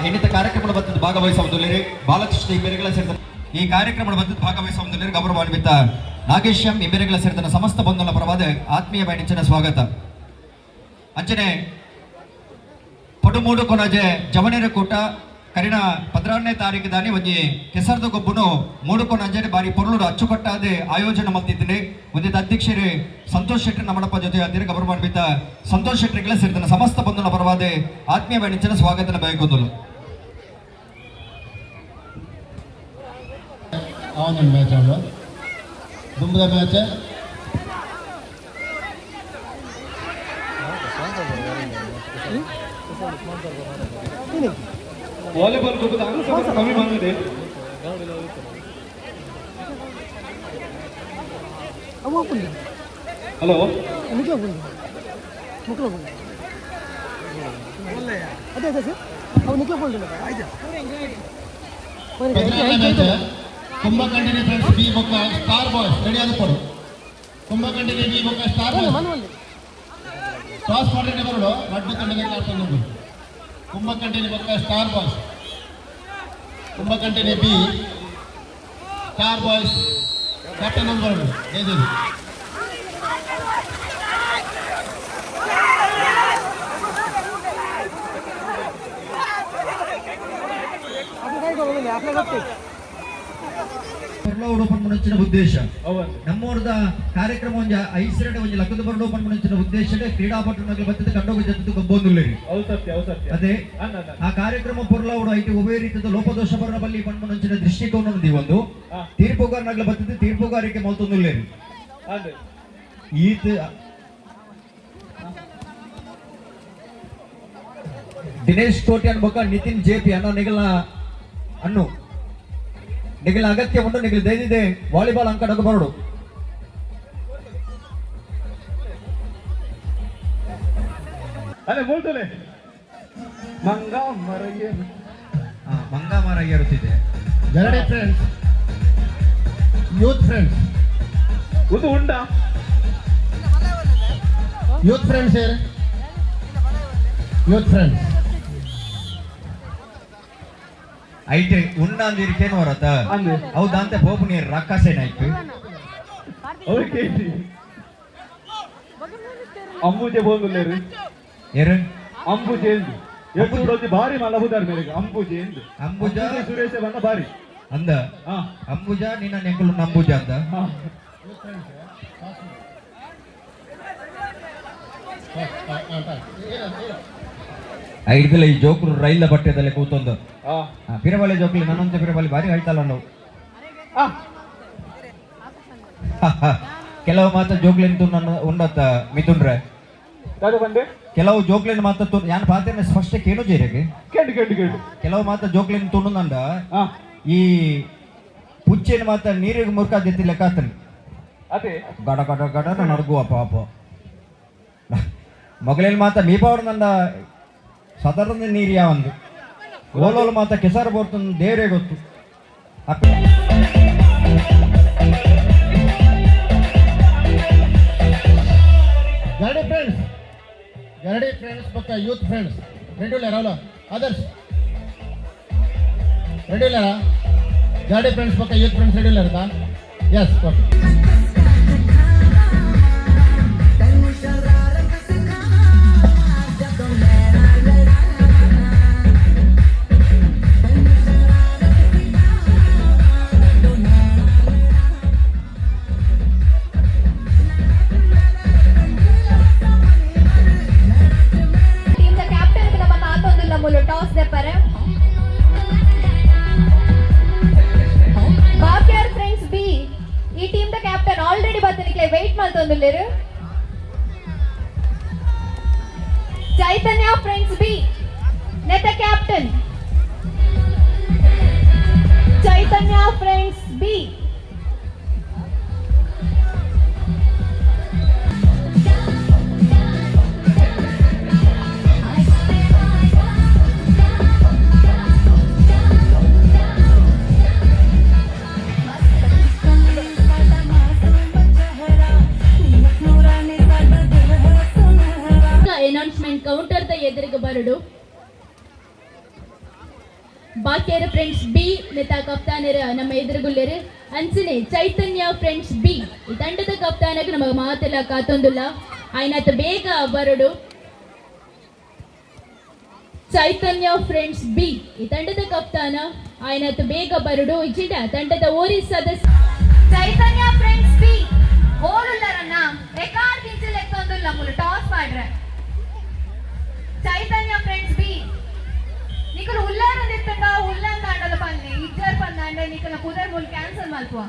ಎಣಿತ ಕಾರ್ಯಕ್ರಮದ ಬತ್ತದ ಭಾಗವಹಿಸುವುದಿಲ್ಲ ಬಾಲಕೃಷ್ಣ ಇಮ್ಮೆರೆಗಳ ಸೇರಿದ ಈ ಕಾರ್ಯಕ್ರಮದ ಬತ್ತದ ಭಾಗವಹಿಸುವುದಿಲ್ಲ ಗೌರವಾನ್ವಿತ ನಾಗೇಶ್ಯಂ ಇಮ್ಮೆರೆಗಳ ಸೇರಿದ ಸಮಸ್ತ ಬಂಧುಗಳ ಪರವಾದ ಆತ್ಮೀಯ ಬಯಣಿಂಚಿನ ಸ್ವಾಗತ. ಅಂಚನೆ ಪಡುಮೂಡು ಕೊನಜೆ ಜವನೇರ ಕೂಟ ಕರಿನ 16ನೇ ತಾರೀಕು ದಾನಿ ಒಂಜಿ ಕೆಸರ್ದ ಗೊಬ್ಬುನು ಮೂಡುಕೊನಂಜನೆ ಬಾರಿ ಪೊರ್ಲುಡು ಅಚ್ಚುಕಟ್ಟಾದೆ ಆಯೋಜನೆ ಮಲ್ತಿದ್ದೀನಿ. ಒಂದಿದ್ದ ಅಧ್ಯಕ್ಷರು ಸಂತೋಷ್ ಶೆಟ್ಟಿ ನಮ್ಮಡಪ್ಪ ಜೊತೆ ಅದಿರ ಗೌರವಾನ್ವಿತ ಸಂತೋಷ್ ಶೆಟ್ಟಿಗಳ ಸೇರಿದ ಸಮಸ್ತ ಬಂಧುಗಳ ಪರವಾದ ಆತ್ಮೀಯ ಬಯಣಿಂಚಿನ ಸ್ವಾಗತನ ಬಯಕೊಂದಲು. ಅವನ ಮ್ಯಾಚ್ ಅವಳು ದುಂಬದ ಮ್ಯಾಚ್. ವಾಲಿಬಾಲ್ ಗೊಬ್ಬದ ಅಂಕ ಕಮ್ಮಿ ಬಂದಿದೆ. ಹಲೋ ಕುಂಭಕಂಡಿನಿ ಫ್ರೆಂಡ್ಸ್ ಬಿ ಬೊಕ್ಕ ಸ್ಟಾರ್ ಬಾಯ್ಸ್ ರೆಡಿ ಆದ ಕೊಡು. ಕುಂಭಕಂಡಿನಿ ಬಿ ಬೊಕ್ಕ ಸ್ಟಾರ್ ಬಾಯ್ಸ್ ಟಾಸ್ ಮಾಡಿದ್ರೆ ಬರೋಡು ರಡ್ಡು ತಂಡದ ಆಡ್ಕೊಂಡು. ಕುಂಭಕಂಡಿನಿ ಬೊಕ್ಕ star boys, Kumbhakandini B star boys captain ಒಂದು ಬರೋಡು ಜಯದೇವಿ. ಪೊರ್ಲ ಉದ್ದೇಶ ನಮ್ಮೂರ್ದ ಕಾರ್ಯಕ್ರಮ ಒಂಜಿ ಐಸರಡೆ ಒಂಜಿ ಲಕ್ಕದ ಬರಡು ಪನ್ಪುನಂಚಿನ ಉದ್ದೇಶಡೆ ಕ್ರೀಡಾಪಟುನಗಲು ಬತ್ತದ ಕಂಡೋಗ ಜತ್ತದ ಗೊಬ್ಬೊಂದುಲ್ಲೇರಿ. ಅದೇ ಆ ಕಾರ್ಯಕ್ರಮ ಪೊರ್ಲವುಡು ಐತಿ ಉಭಯ ರೀತಿಯ ಲೋಪದೋಷ ಬರಣ ಬಲ್ಲಿ ಪನ್ಪುನಂಚಿನ ದೃಷ್ಟಿಕೋನ ఉంది. ಒಂದು ತೀರ್ಪುಗಾರನಗಲು ಬತ್ತದ ತೀರ್ಪುಗಾರಿಕೆ ಮಲ್ತೊಂದುಲ್ಲೇರಿ. ಈತ ದಿನೇಶ್ ಕೋಟ್ಯಾನ್ ಬೊಕ್ಕ ನಿತಿನ್ ಜೆಪಿ ಅನ್ನ ನಿಗಲ ಅನ್ನು ನಿಗಲ ಅಗತ್ಯ ಉಂಟು ನಿಗಲ ದೈದಿದೆ ವಾಲಿಬಾಲ್ ಅಂಕಡಕ ಬರಡು. ಅರೆ ಬೋಲ್ತಲೆ ಮಂಗ ಮರಯ್ಯ. ಮಂಗ ಮರಯ್ಯ ಇರುತ್ತಿದೆ. ಜರಡಿ ಫ್ರೆಂಡ್ಸ್, ಯೂತ್ ಫ್ರೆಂಡ್ಸ್. ಒಂದು ಉಂಡಾ. ಯೂತ್ ಫ್ರೆಂಡ್ಸ್ ಏರ್ ಯೂತ್ ಫ್ರೆಂಡ್ಸ್. ಐತೆ ಉಂಡಾಂದಿರಿಕೇನು ಹೊರತ. ಅಂದೆ. ಹೌದಂತೆ ಪೋಪು ನೀರು ರಕ್ಕಸೇನಾಯ್ತು. ಓಕೆ, ಅಂಬುಜೆ ಬೋಂದುಲ್ಲೇರು. ಏರು? ಅಂಬುಜೆ ಎಂದು ಎಷ್ಟು ಭಾರಿ ಮಲಬುದಾರ್ ಮೇರೆಗೆ ಅಂಬುಜೆ ಎಂದು. ಅಂಬುಜ. ಸುರೇಶ ಬಣ್ಣ ಭಾರಿ. ಅಂದ. ಹಾ. ಅಂಬುಜ ನಿನ್ನ ನೆಂಕುಲು ನಂಬುಜ ಅಂದ. ಹಾ. ಐಡ್ದಲ್ಲ ಈ ಜೋಕರು ರೈಲ ಬಟ್ಟೆದಲ್ಲೇ ಕೂತೊಂದು. ಹಾ. ಪಿರಬಾಳಿ ಜೋಕ್ಲಿ ನನ್ನಂತೆ ಪಿರಬಾಳಿ ಭಾರಿ ಹೇಳ್ತಲ್ಲ ನಾವು. ಆ. ಕೆಲವು ಮಾತ ಜೋಕ್ಲಿನ್ ನನ್ನ ಉಂಡತ್ತ ಮಿಥುನ್ರೆ. ದಾದ ಬಂದೆ. ಕೆಲವು ಜೋಕ್ಲಿನ್ ಮಾತ ಯಾನ್ ಪಾತೆರ್ನ ಸ್ಪಷ್ಟ ಕೇನು ಜೇರಿಗೆ. ಕೇಳು ಕೇಳು ಕೇಳು. ಕೆಲವು ಮಾತ ಜೋಕ್ಲಿನ್ ತುಣ್ಣಂದ. ಹಾ. ಈ ಪುಚ್ಚೇನು ಮಾತ ನೀರಿಗೆ ಮುರ್ಕಾದಿತ್ತಿ ಲೆಕ್ಕಾತನ್. ಅದೇ. ಗಡ ಗಡ ಗಡ ನಡಗುವ ಪಾಪ ಮಗಳೇನು ಮಾತ ಮೀಪವ್ರನಂದ ಸದರದ ನೀರು ಯಾವಂದು ಓಲೋಲು ಮಾತ ಕೆಸರು ಬೋರ್ತಂದು ದೇವರೇ ಗೊತ್ತು. ಜರಡಿ ಫ್ರೆಂಡ್ಸ್, ಜರಡಿ ಫ್ರೆಂಡ್ಸ್ ಬೊಕ್ಕ ಯೂತ್ ಫ್ರೆಂಡ್ಸ್ ರೆಡಿ ಉಲ್ಲೇರ? ಅವಲ ಅದರ್ಸ್ ರೆಡಿ ಉಲ್ಲೇರ? ಜರಡಿ ಫ್ರೆಂಡ್ಸ್ ಬೊಕ್ಕ ಯೂತ್ ಫ್ರೆಂಡ್ಸ್ ರೆಡಿ ಉಲ್ಲೇರ? Yes, okay. Team the captain ನಮ್ಮ ಕಾತೊಂದುಲ್ಲ ಮೂಲು ಟಾಸ್ ದೆಪ್ಪರೆ. ಬಾಕ್ಯಾರ್ ಫ್ರೆಂಡ್ಸ್ ಬಿ ಈ ಟೀಮ್ the captain already ಬತ್ತನಿಕ್ಲೆ wait ಮಲ್ತೊಂದುಲ್ಲೇರು. ಚೈತನ್ಯ ಫ್ರೆಂಡ್ಸ್ ಬಿ ನೆತ captain Chaitanya friends B. Announcement counter the ಎದುರಿಗೆ ಬರಡು. ಬಾಕಿಯರ ಫ್ರೆಂಡ್ಸ್ ಬಿ ನೆತ ಕಪ್ತಾನರ ನಮ್ಮ ಎದುರುಗುಲ್ಲೇರು. ಅಂಚನೆ ಚೈತನ್ಯ ಫ್ರೆಂಡ್ಸ್ ಬಿ ಈ ತಂಡದ ಕಪ್ತಾನಕ್ಕೆ ನಮಗೆ ಮಾತೆಲ್ಲ ಕಾತೊಂದುಲ್ಲ ಆಯ್ನಾತ ಬೇಗ ಬರಡು. ಚೈತನ್ಯ ಫ್ರೆಂಡ್ಸ್ ಬಿ ಈ ತಂಡದ ಕಪ್ತಾನ ಆಯ್ನಾತ ಬೇಗ ಬರಡು. ಇಜಿಂಡ ತಂಡದ ಓರಿ ಸದಸ್ಯ ಚೈತನ್ಯ ಫ್ರೆಂಡ್ಸ್ ಬಿ ಓಡುಲ್ಲರನ್ನ ರೆಕಾರ್ಡ್ ದಿಂಚ ಲೆಕ್ಕೊಂದುಲ್ಲ ಮುಲು ಟಾಸ್ ಮಾಡ್ರೆ. ಚೈತನ್ಯ ಫ್ರೆಂಡ್ಸ್ ಬಿ ನಿಕುಲು ಉಲ್ಲಾರ ದಿತ್ತಂಡ ಉಲ್ಲಂದ ಅಂಡಲ ಪನ್ನೆ ಇಜ್ಜರ್ ಪಂದಾಂಡ ನಿಕಲ ಕುದರ್ ಮುಲ್ ಕ್ಯಾನ್ಸಲ್ ಮಲ್ಪುವ.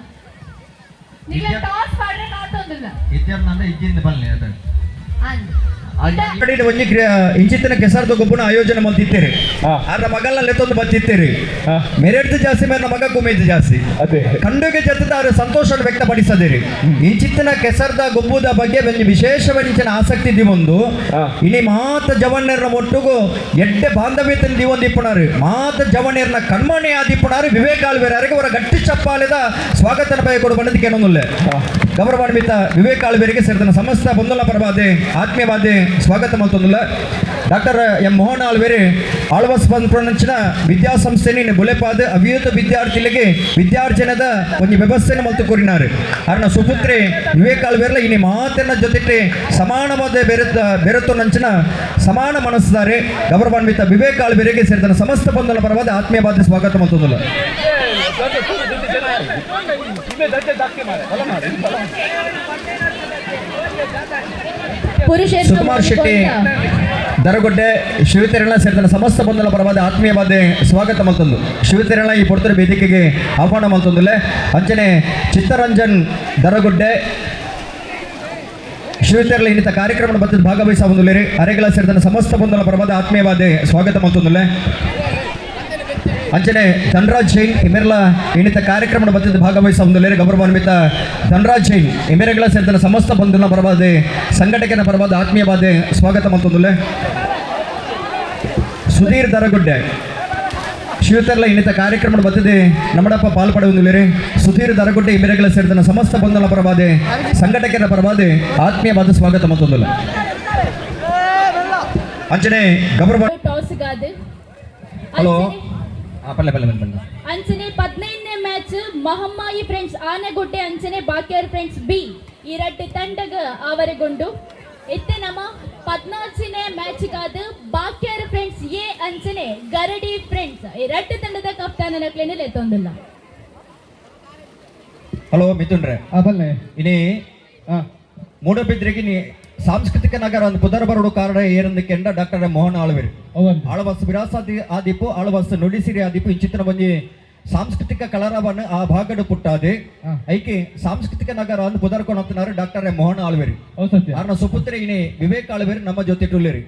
ನಿಕಲ ಟಾಸ್ ಮಾಡ್ರೆ ಕಾತೊಂದುಲ್ಲ. ಇಜ್ಜರ್ನಂದ ಇಜ್ಜಿಂದ ಬಲ್ಲೆ ಅದು. ಅಂದ್. ಒಂಜಿ ಇಂಚಿತ್ತಿನ ಕೆಸರ್ದ ಗೊಬ್ಬುನ ಆಯೋಜನೆ ಮಲ್ತಿತ್ತೀರಿ. ಆರ್ನ ಮಗಲ್ನ ಲೆತ್ತೊಂದು ಬತ್ತಿತ್ತೀರಿ. ಮೆರೆಡ್ದು ಜಾಸ್ತಿ ಮೇರ್ನ ಮಗ ಕುಮೇದು ಜಾಸ್ತಿ. ಅದೇ. ಕಂಡುಗೆ ಜೊತೆ ಅವರ ಸಂತೋಷ ವ್ಯಕ್ತಪಡಿಸದಿರಿ. ಇಂಚಿತ್ತಿನ ಕೆಸರ್ದ ಗೊಬ್ಬುದ ಬಗ್ಗೆ ಒಂಜಿ ವಿಶೇಷವಾದ ಆಸಕ್ತಿ ದಿವೊಂದು. ಇನಿ ಮಾತ ಜವಣ್ಣರ್ನ ಒಟ್ಟುಗು ಎಡ್ಡೆ ಬಾಂಧವ್ಯತೆನ್ ದಿವೊಂದು ಇಪ್ಪುನಾರು ಮಾತ ಜವಣ್ಣರ್ನ ಕಣ್ಮಣಿ ಆದಿಪ್ಪುನಾರು ವಿವೇಕ್ ಆಳ್ವೇರರಿಗೆ ಅವರ ಗಟ್ಟಿ ಚಪ್ಪಾಲೆದ ಸ್ವಾಗತನ ಬಯ ಕೊಡು ಬಂದಕ್ಕೆ ಏನೊಂದುಲ್ಲೆ. ಗೌರವಾನ್ವಿತ ವಿವೇಕ್ ಆಳ್ವೇರಿಗೆ ಸೇರಿದ ಸಮಸ್ತ ಬಂಧುಲ ಪರವಾದೆ ಆತ್ಮೀಯವಾದೆ ಸ್ವಾಗತ ಮಲ್ತೊಂದುಲ್ಲ. ಡಾಕ್ಟರ್ ಎಂ ಮೋಹನ್ ಆಳ್ವೇರಿ ಆಳ್ವಾಸ್ ಪಂಚಿನ ವಿದ್ಯಾಸಂಸ್ಥೆನಿ ಬುಲೆಪಾದ ಅವಿಯುತ ವಿದ್ಯಾರ್ಥಿಗಳಿಗೆ ವಿದ್ಯಾರ್ಜನದ ಒಂದು ವ್ಯವಸ್ಥೆಯನ್ನು ಮಲ್ತು ಕೋರಿನಾರು. ಅರ್ನ ಸುಪುತ್ರಿ ವಿವೇಕ್ ಆಳ್ವೇರ್ಲ ಇನಿ ಮಾತನ್ನ ಜೊತೆಗೆ ಸಮಾನವಾದ ಬೆರೆತು ನಂಚಿನ ಸಮಾನ ಮನಸ್ಸುದಾರೆ. ಗೌರವಾನ್ವಿತ ವಿವೇಕ್ ಆಳ್ವೇರಿಗೆ ಸೇರಿದ ಸಮಸ್ತ ಬಂಧುಲ ಪರವಾದ ಆತ್ಮೀಯವಾದ ಸ್ವಾಗತ ಮಲ್ತೊಂದುಲ್ಲ. ಪುರುಷರ ಸುಕುಮಾರ್ ಶೆಟ್ಟಿ ದರಗೊಡ್ಡೆ ಶಿವತಿರಣ ಸೇರಿದ ಸಮಸ್ತ ಬಂಧುಲ ಪರವಾದ ಆತ್ಮೀಯವಾದ ಸ್ವಾಗತ ಮಲ್ತೊಂದು. ಶಿವತಿರಣ ಈ ಪೊರ್ತುರ ವೇದಿಕೆಗೆ ಆಹ್ವಾನ ಮಲ್ತೊಂದುಲ್ಲೆ. ಅಂಚನೆ ಚಿತ್ತರಂಜನ್ ದರಗುಡ್ಡೆ, ಶ್ರೀತರ್ಲ ಇನ್ನಿತ ಕಾರ್ಯಕ್ರಮ ಬತ್ತದ ಭಾಗವಹಿಸ ಅರೆಗಳ ಸೇರಿದ ಸಮಸ್ತ ಬಂಧುల ಪರವಾದ ಆತ್ಮೀಯವಾದ ಸ್ವಾಗತ ಮಲ್ತೊಂದುಲ್ಲೆ. ಅಂಚನೆ ಧನರಾಜ್ ಜೈನ್ ಇಮೆರ್ಲ ಇನ್ನಿತ ಕಾರ್ಯಕ್ರಮ ಬತ್ತದ ಭಾಗವಹಿಸ ಗೌರವಾನ್ವಿತ ಧನರಾಜ್ ಜೈನ್ ಇಮೆರೆಗಳ ಸೇರಿದ ಸಮಸ್ತ ಬಂಧುಲ ಪರವಾದ ಸಂಘಟಕನ ಪರವಾದ ಆತ್ಮೀಯವಾದ ಸ್ವಾಗತ ಮಲ್ತೊಂದುಲ್ಲೆ. ಸುಧೀರ್ ದರಗುಡ್ಡೆ ಶಿವತರ್ಲ ಇನ್ನಿತ ಕಾರ್ಯಕ್ರಮ ಬತ್ತದೆ ನಮ್ಮಡಪ್ಪ ಪಾಲ್ಪಡುವುದಿಲ್ಲರಿ. ಸುಧೀರ್ ದರಗುಡ್ಡೆ ಇಮೆರೆಗಳ ಸೇರಿದ ಸಮಸ್ತ ಬಂಧುಲ ಪರವಾದ ಸಂಘಟಕರ ಪರವಾದ ಆತ್ಮೀಯವಾದ ಸ್ವಾಗತ ಮತ್ತೊಂದಿಲ್ಲ. ಅಂಚನೆ ಗೌರವ ಟಾಸ್ ಗಾದು ಹಲೋ ಪಲ್ಲೆ ಪಲ್ಲೆ ಪಲ್ಲೆ. ಅಂಚನೆ 15ನೇ ಮ್ಯಾಚ್ ಮಹಮ್ಮಾಯಿ ಫ್ರೆಂಡ್ಸ್ ಆನೆಗುಡ್ಡೆ ಅಂಚನೆ ಬಾಕ್ಯಾರ್ ಫ್ರೆಂಡ್ಸ್ ಬಿ ಈ ರಡ್ಡು ತಂಡಗ ಆವರೆಗೊಂಡು. ಇತ್ತೆ ನಮ್ಮ 14ನೇ ಮ್ಯಾಚ್ ಗಾದು ಬಾಕ್ಯಾರ್ ಫ್ರೆಂಡ್ಸ್ ಎ ಅಂಚನೆ ಗರಡಿ ಫ್ರೆಂಡ್ಸ್ ಈ ರಡ್ಡು ತಂಡದ ಕಪ್ತಾನ ನಕ್ಲೇನೆ ಲೆತ್ತೊಂದಿಲ್ಲ. ಹಲೋ ಮಿಥುನ್ ರೇ, ಇನಿ ಮೂಡಬಿದ್ರಿಗೆ ಸಾಂಸ್ಕೃತಿಕ ನಗರ ಒಂದು ಪುದರ್ ಬರಡು ಕಾರಣ ಏರಂದು ಕೆಂಡ ಡಾಕ್ಟರ್ ಮೋಹನ್ ಆಳ್ವೇರು ಆಳವಾಸ ವಿರಾಸಾದಿ ಆದಿಪ್ಪು ಆಳವಾಸ ನುಡಿಸಿರಿ ಆದಿಪ್ಪು ಇಂಚಿತ್ತಿನ ಒಂಜಿ ಸಾಂಸ್ಕೃತಿಕ ಕಲರವನ್ನು ಆ ಭಾಗಡು ಪುಟ್ಟಾದೆ ಐಕೆ ಸಾಂಸ್ಕೃತಿಕ ನಗರ ಅಂದ್ ಪುದರ್ ಕೊಣತ್ತಿನಾರು ಡಾಕ್ಟರ್ ಮೋಹನ್ ಆಳ್ವೇರು. ಆರ್ನ ಸುಪುತ್ರ ಇನಿ ವಿವೇಕ್ ಆಳ್ವೇರು ನಮ್ಮ ಜೊತೆ ಟುಲ್ಲೇರಿ.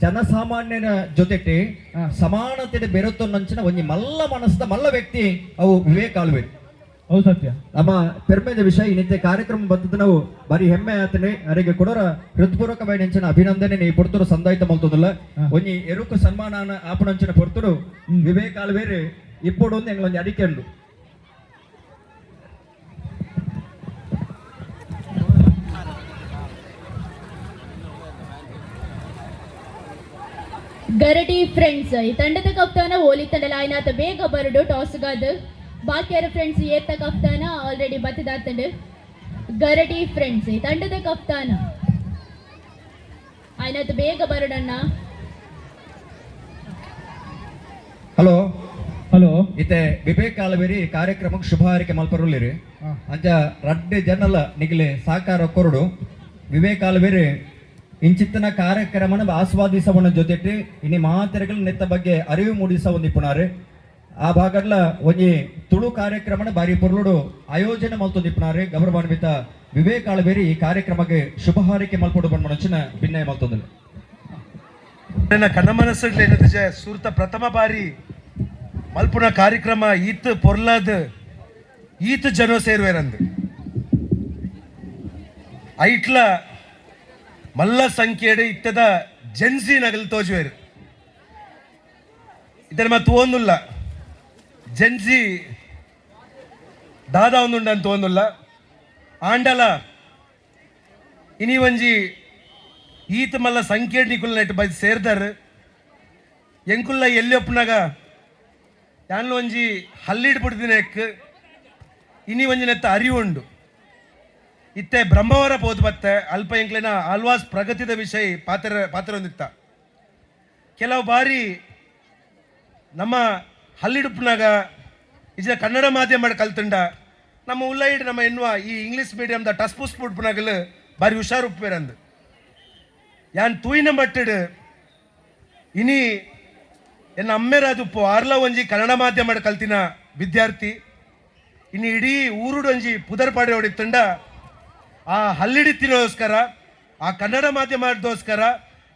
ಜನಸಾಮಾನ್ಯನ ಜೊತೆಟಿ ಸಮಾನತೆ ಬೆರುತ್ತೊಂಚಿನ ಒಂಜಿ ಮಲ್ಲ ಮನಸ್ಸದ ಮಲ್ಲ ವ್ಯಕ್ತಿ ಅವು ವಿವೇಕ್ ಆಳ್ವೇರು. ನಮ್ಮ ಪೆರ್ಮೆದ ವಿಷಯ. ಇನ್ನಿತ್ತೆ ಕಾರ್ಯಕ್ರಮ ಬರ್ತದ ನಾವು ಬಾರಿ ಹೆಮ್ಮೆ ಆತನೆ. ಅರೆಗೆ ಕೊಡೋರ ಹೃತ್ಪೂರ್ವಕವಾದ ಅಭಿನಂದನೆ. ನೀ ಪೊರ್ತುರು ಸಂದಾಯ್ತ ಮಲ್ತದಲ್ಲ ಒಂಜಿ ಎರುಕು ಸನ್ಮಾನ ಆಪಣಂಚಿನ ಪೊರ್ತುರು ವಿವೇಕ್ ಆಳ್ವೇರು ಇಪ್ಪೊಡು ಒಂದು ಎಂಗ್ಲೊಂಜಿ ಅಡಿಕೆ ಉಂಡು. ಗರಡಿ ಫ್ರೆಂಡ್ಸ್ ಈ ತಂಡದ ಕಪ್ತಾನ ಓಲಿ ತಂಡಲ ಆಯ್ನಾತ ಬೇಗ ಬರಡು ಟಾಸ್ ಗಾದು. ಬಾಕಿಯರ ಫ್ರೆಂಡ್ಸ್ ಏತ್ತ ಕಪ್ತಾನ ಆಲ್ರೆಡಿ ಬತ್ತದಾತಂಡು. ಗರಡಿ ಫ್ರೆಂಡ್ಸ್ ಈ ತಂಡದ ಕಪ್ತಾನ ಆಯ್ನಾತ ಬೇಗ ಬರಡಣ್ಣ. ಹಲೋ ಹಲೋ, ಇತ್ತೆ ವಿವೇಕ್ ಆಲ್ವೇರಿ ಕಾರ್ಯಕ್ರಮಕ್ಕೆ ಶುಭ ಹಾರೈಕೆ ಮಲ್ಪರುಲ್ಲಿರಿ. ಅಂಚ ರಡ್ಡೆ ಜನಲ ನಿಗಲೆ ಸಾಕಾರ ಕೊರಡು. ವಿವೇಕ್ ಆಲ್ವೇರಿ ಇಂಚಿತ್ತನ ಕಾರ್ಯಕ್ರಮನ ಆಸ್ವಾದಿಸವನ ಜೊತೆಟಿ ಇನಿ ಮಾತೆರೆಗಳ ನೆತ್ತ ಬಗ್ಗೆ ಅರಿವು ಮೂಡಿಸ ಒಂದು ಇಪ್ಪುನಾರು. ಆ ಭಾಗಡ್ಲ ಒಂಜಿ ತುಳು ಕಾರ್ಯಕ್ರಮನ ಬಾರಿ ಪೊರ್ಲುಡು ಆಯೋಜನೆ ಮಲ್ತೊಂದು ಇಪ್ಪುನಾರು. ಗೌರವಾನ್ವಿತ ವಿವೇಕ್ ಆಲ್ವೇರಿ ಈ ಕಾರ್ಯಕ್ರಮಕ್ಕೆ ಶುಭ ಹಾರೈಕೆ ಮಲ್ಪೊಡು ಬಂದ್ಮನಂಚಿನ ಭಿನ್ನಯ ಮಲ್ತೊಂದಿಲ್ಲ. ನನ್ನ ಕನ್ನ ಮನಸ್ಸು ಸುರ್ತ ಪ್ರಥಮ ಬಾರಿ ಮಲ್ಪುನ ಕಾರ್ಯಕ್ರಮ ಈತ್ ಪೊರ್ಲಾದ ಈತ್ ಜನ ಸೇರುವೆರಂದು ಐಟ್ಲ ಮಲ್ಲ ಸಂಖ್ಯೆಡ್ ಇತ್ತದ ಜೆನ್ಸಿ ನಗಲ್ ತೋಜುವೆರು. ಇತರ ಮತ್ತು ತೋಂದುಲ್ಲ ಜೆನ್ಸಿ ದಾದಾ ಒಂದುಂಡ ಅಂತ ತೋಂದುಲ್ಲ. ಆಂಡಲ ಇನಿ ಒಂಜಿ ಈತ ಮಲ್ಲ ಸಂಖ್ಯೆಡ್ ನಿಕುಲ್ ನೆಟ್ ಬೈ ಸೇರ್ದಾರ್. ಎಂಕುಲ್ಲ ಎಲ್ಲಿ ಒಪ್ಪುನಾಗ ಯಾನ್ಲ ಒಂಜಿ ಹಲ್ಲಿಡ್ ಪುಡ್ದಿನ ಎಕ್ ಇನಿ ಒಂಜಿ ನೆತ್ತ ಅರಿವುಂಡು. ಇತ್ತೆ ಬ್ರಹ್ಮವರ ಪೋದು ಬತ್ತೆ ಅಲ್ಪ ಎಂಕ್ಲೆನ ಆಲ್ವಾಸ್ ಪ್ರಗತಿದ ವಿಷಯ ಪಾತ್ರ ಪಾತ್ರ ಒಂದಿತ್ತ. ಕೆಲವು ಬಾರಿ ನಮ್ಮ ಹಲ್ಲಿಡುಪ್ಪನಾಗ ಇಜ ಕನ್ನಡ ಮಾಧ್ಯಮ ಕಲ್ತುಂಡ ನಮ್ಮ ಉಲ್ಲೈಡ್ ನಮ್ಮ ಎನ್ನುವ ಈ ಇಂಗ್ಲೀಷ್ ಮೀಡಿಯಂದ ಟಸ್ಪುಸ್ ಪುಡ್ಪುನಾಗಲು ಬಾರಿ ಹುಷಾರು ಉಪ್ಪೇರಂದು ಯಾನ್ ತೂಯಿನ ಮಟ್ಟಿಡು ಇನಿ ಎನ್ನ ಅಮ್ಮೆರಾದುಪ್ಪು ಆರ್ಲ ಒಂಜಿ ಕನ್ನಡ ಮಾಧ್ಯಮ ಕಲ್ತಿನ ವಿದ್ಯಾರ್ಥಿ ಇನ್ನು ಇಡೀ ಊರುಡು ಒಂಜಿ ಪುದರ್ ಹೊಡಿತುಂಡ ಆ ಹಲ್ಲಿಡಿತ್ತಿನೋಸ್ಕರ ಆ ಕನ್ನಡ ಮಾಧ್ಯಮದೋಸ್ಕರ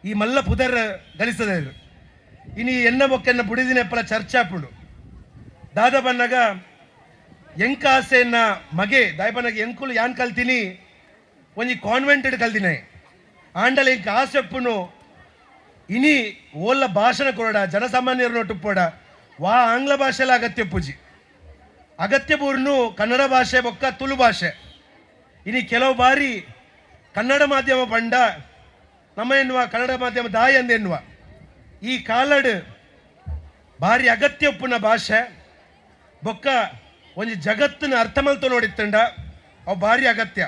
ಈ ಮಲ್ಲ ಪುದರ್ ಗಳಿಸದ. ಇನಿ ಎನ್ನ ಬೊಕ್ಕೆನ್ನ ಬುಡಿದಿನೆಪ್ಪಲ ಚರ್ಚಾಪುಂಡು. ದಾದ ಬನ್ನಗ ಎಂಕ ಆಸೆಯನ್ನ ಮಗೆ ದಾಯಬನ್ನಗ ಎಂಕುಲು ಯಾನ್ ಕಲ್ತೀನಿ ಒಂಜಿ ಕಾನ್ವೆಂಟ್ ಕಲ್ತಿನ ಆಂಡಲ ಎಂಕ ಆಸೆಪ್ಪುನು ಇನಿ ಓಲ್ಲ ಭಾಷಣ ಕೊರಡ ಜನಸಾಮಾನ್ಯರ ನೋಟುಪ್ಪೋಡ ವಾ ಆಂಗ್ಲ ಭಾಷೆಲ ಅಗತ್ಯ ಪೂಜಿ ಅಗತ್ಯ ಬೂರ್ನು ಕನ್ನಡ ಭಾಷೆ ಬೊಕ್ಕ ತುಳು ಭಾಷೆ. ಇನಿ ಕೆಲವು ಬಾರಿ ಕನ್ನಡ ಮಾಧ್ಯಮ ಪಂಡ ನಮ್ಮ ಎನ್ನುವ ಕನ್ನಡ ಮಾಧ್ಯಮ ದಾಯಿ ಅಂದೆನ್ನುವ ಈ ಕಾಲಡ್ ಭಾರಿ ಅಗತ್ಯ ಉಪ್ಪುನ ಭಾಷೆ ಬೊಕ್ಕ ಒಂಜಿ ಜಗತ್ತಿನ ಅರ್ಥ ಮಲ್ತು ನೋಡಿತ್ತಂಡ ಅವು ಭಾರಿ ಅಗತ್ಯ.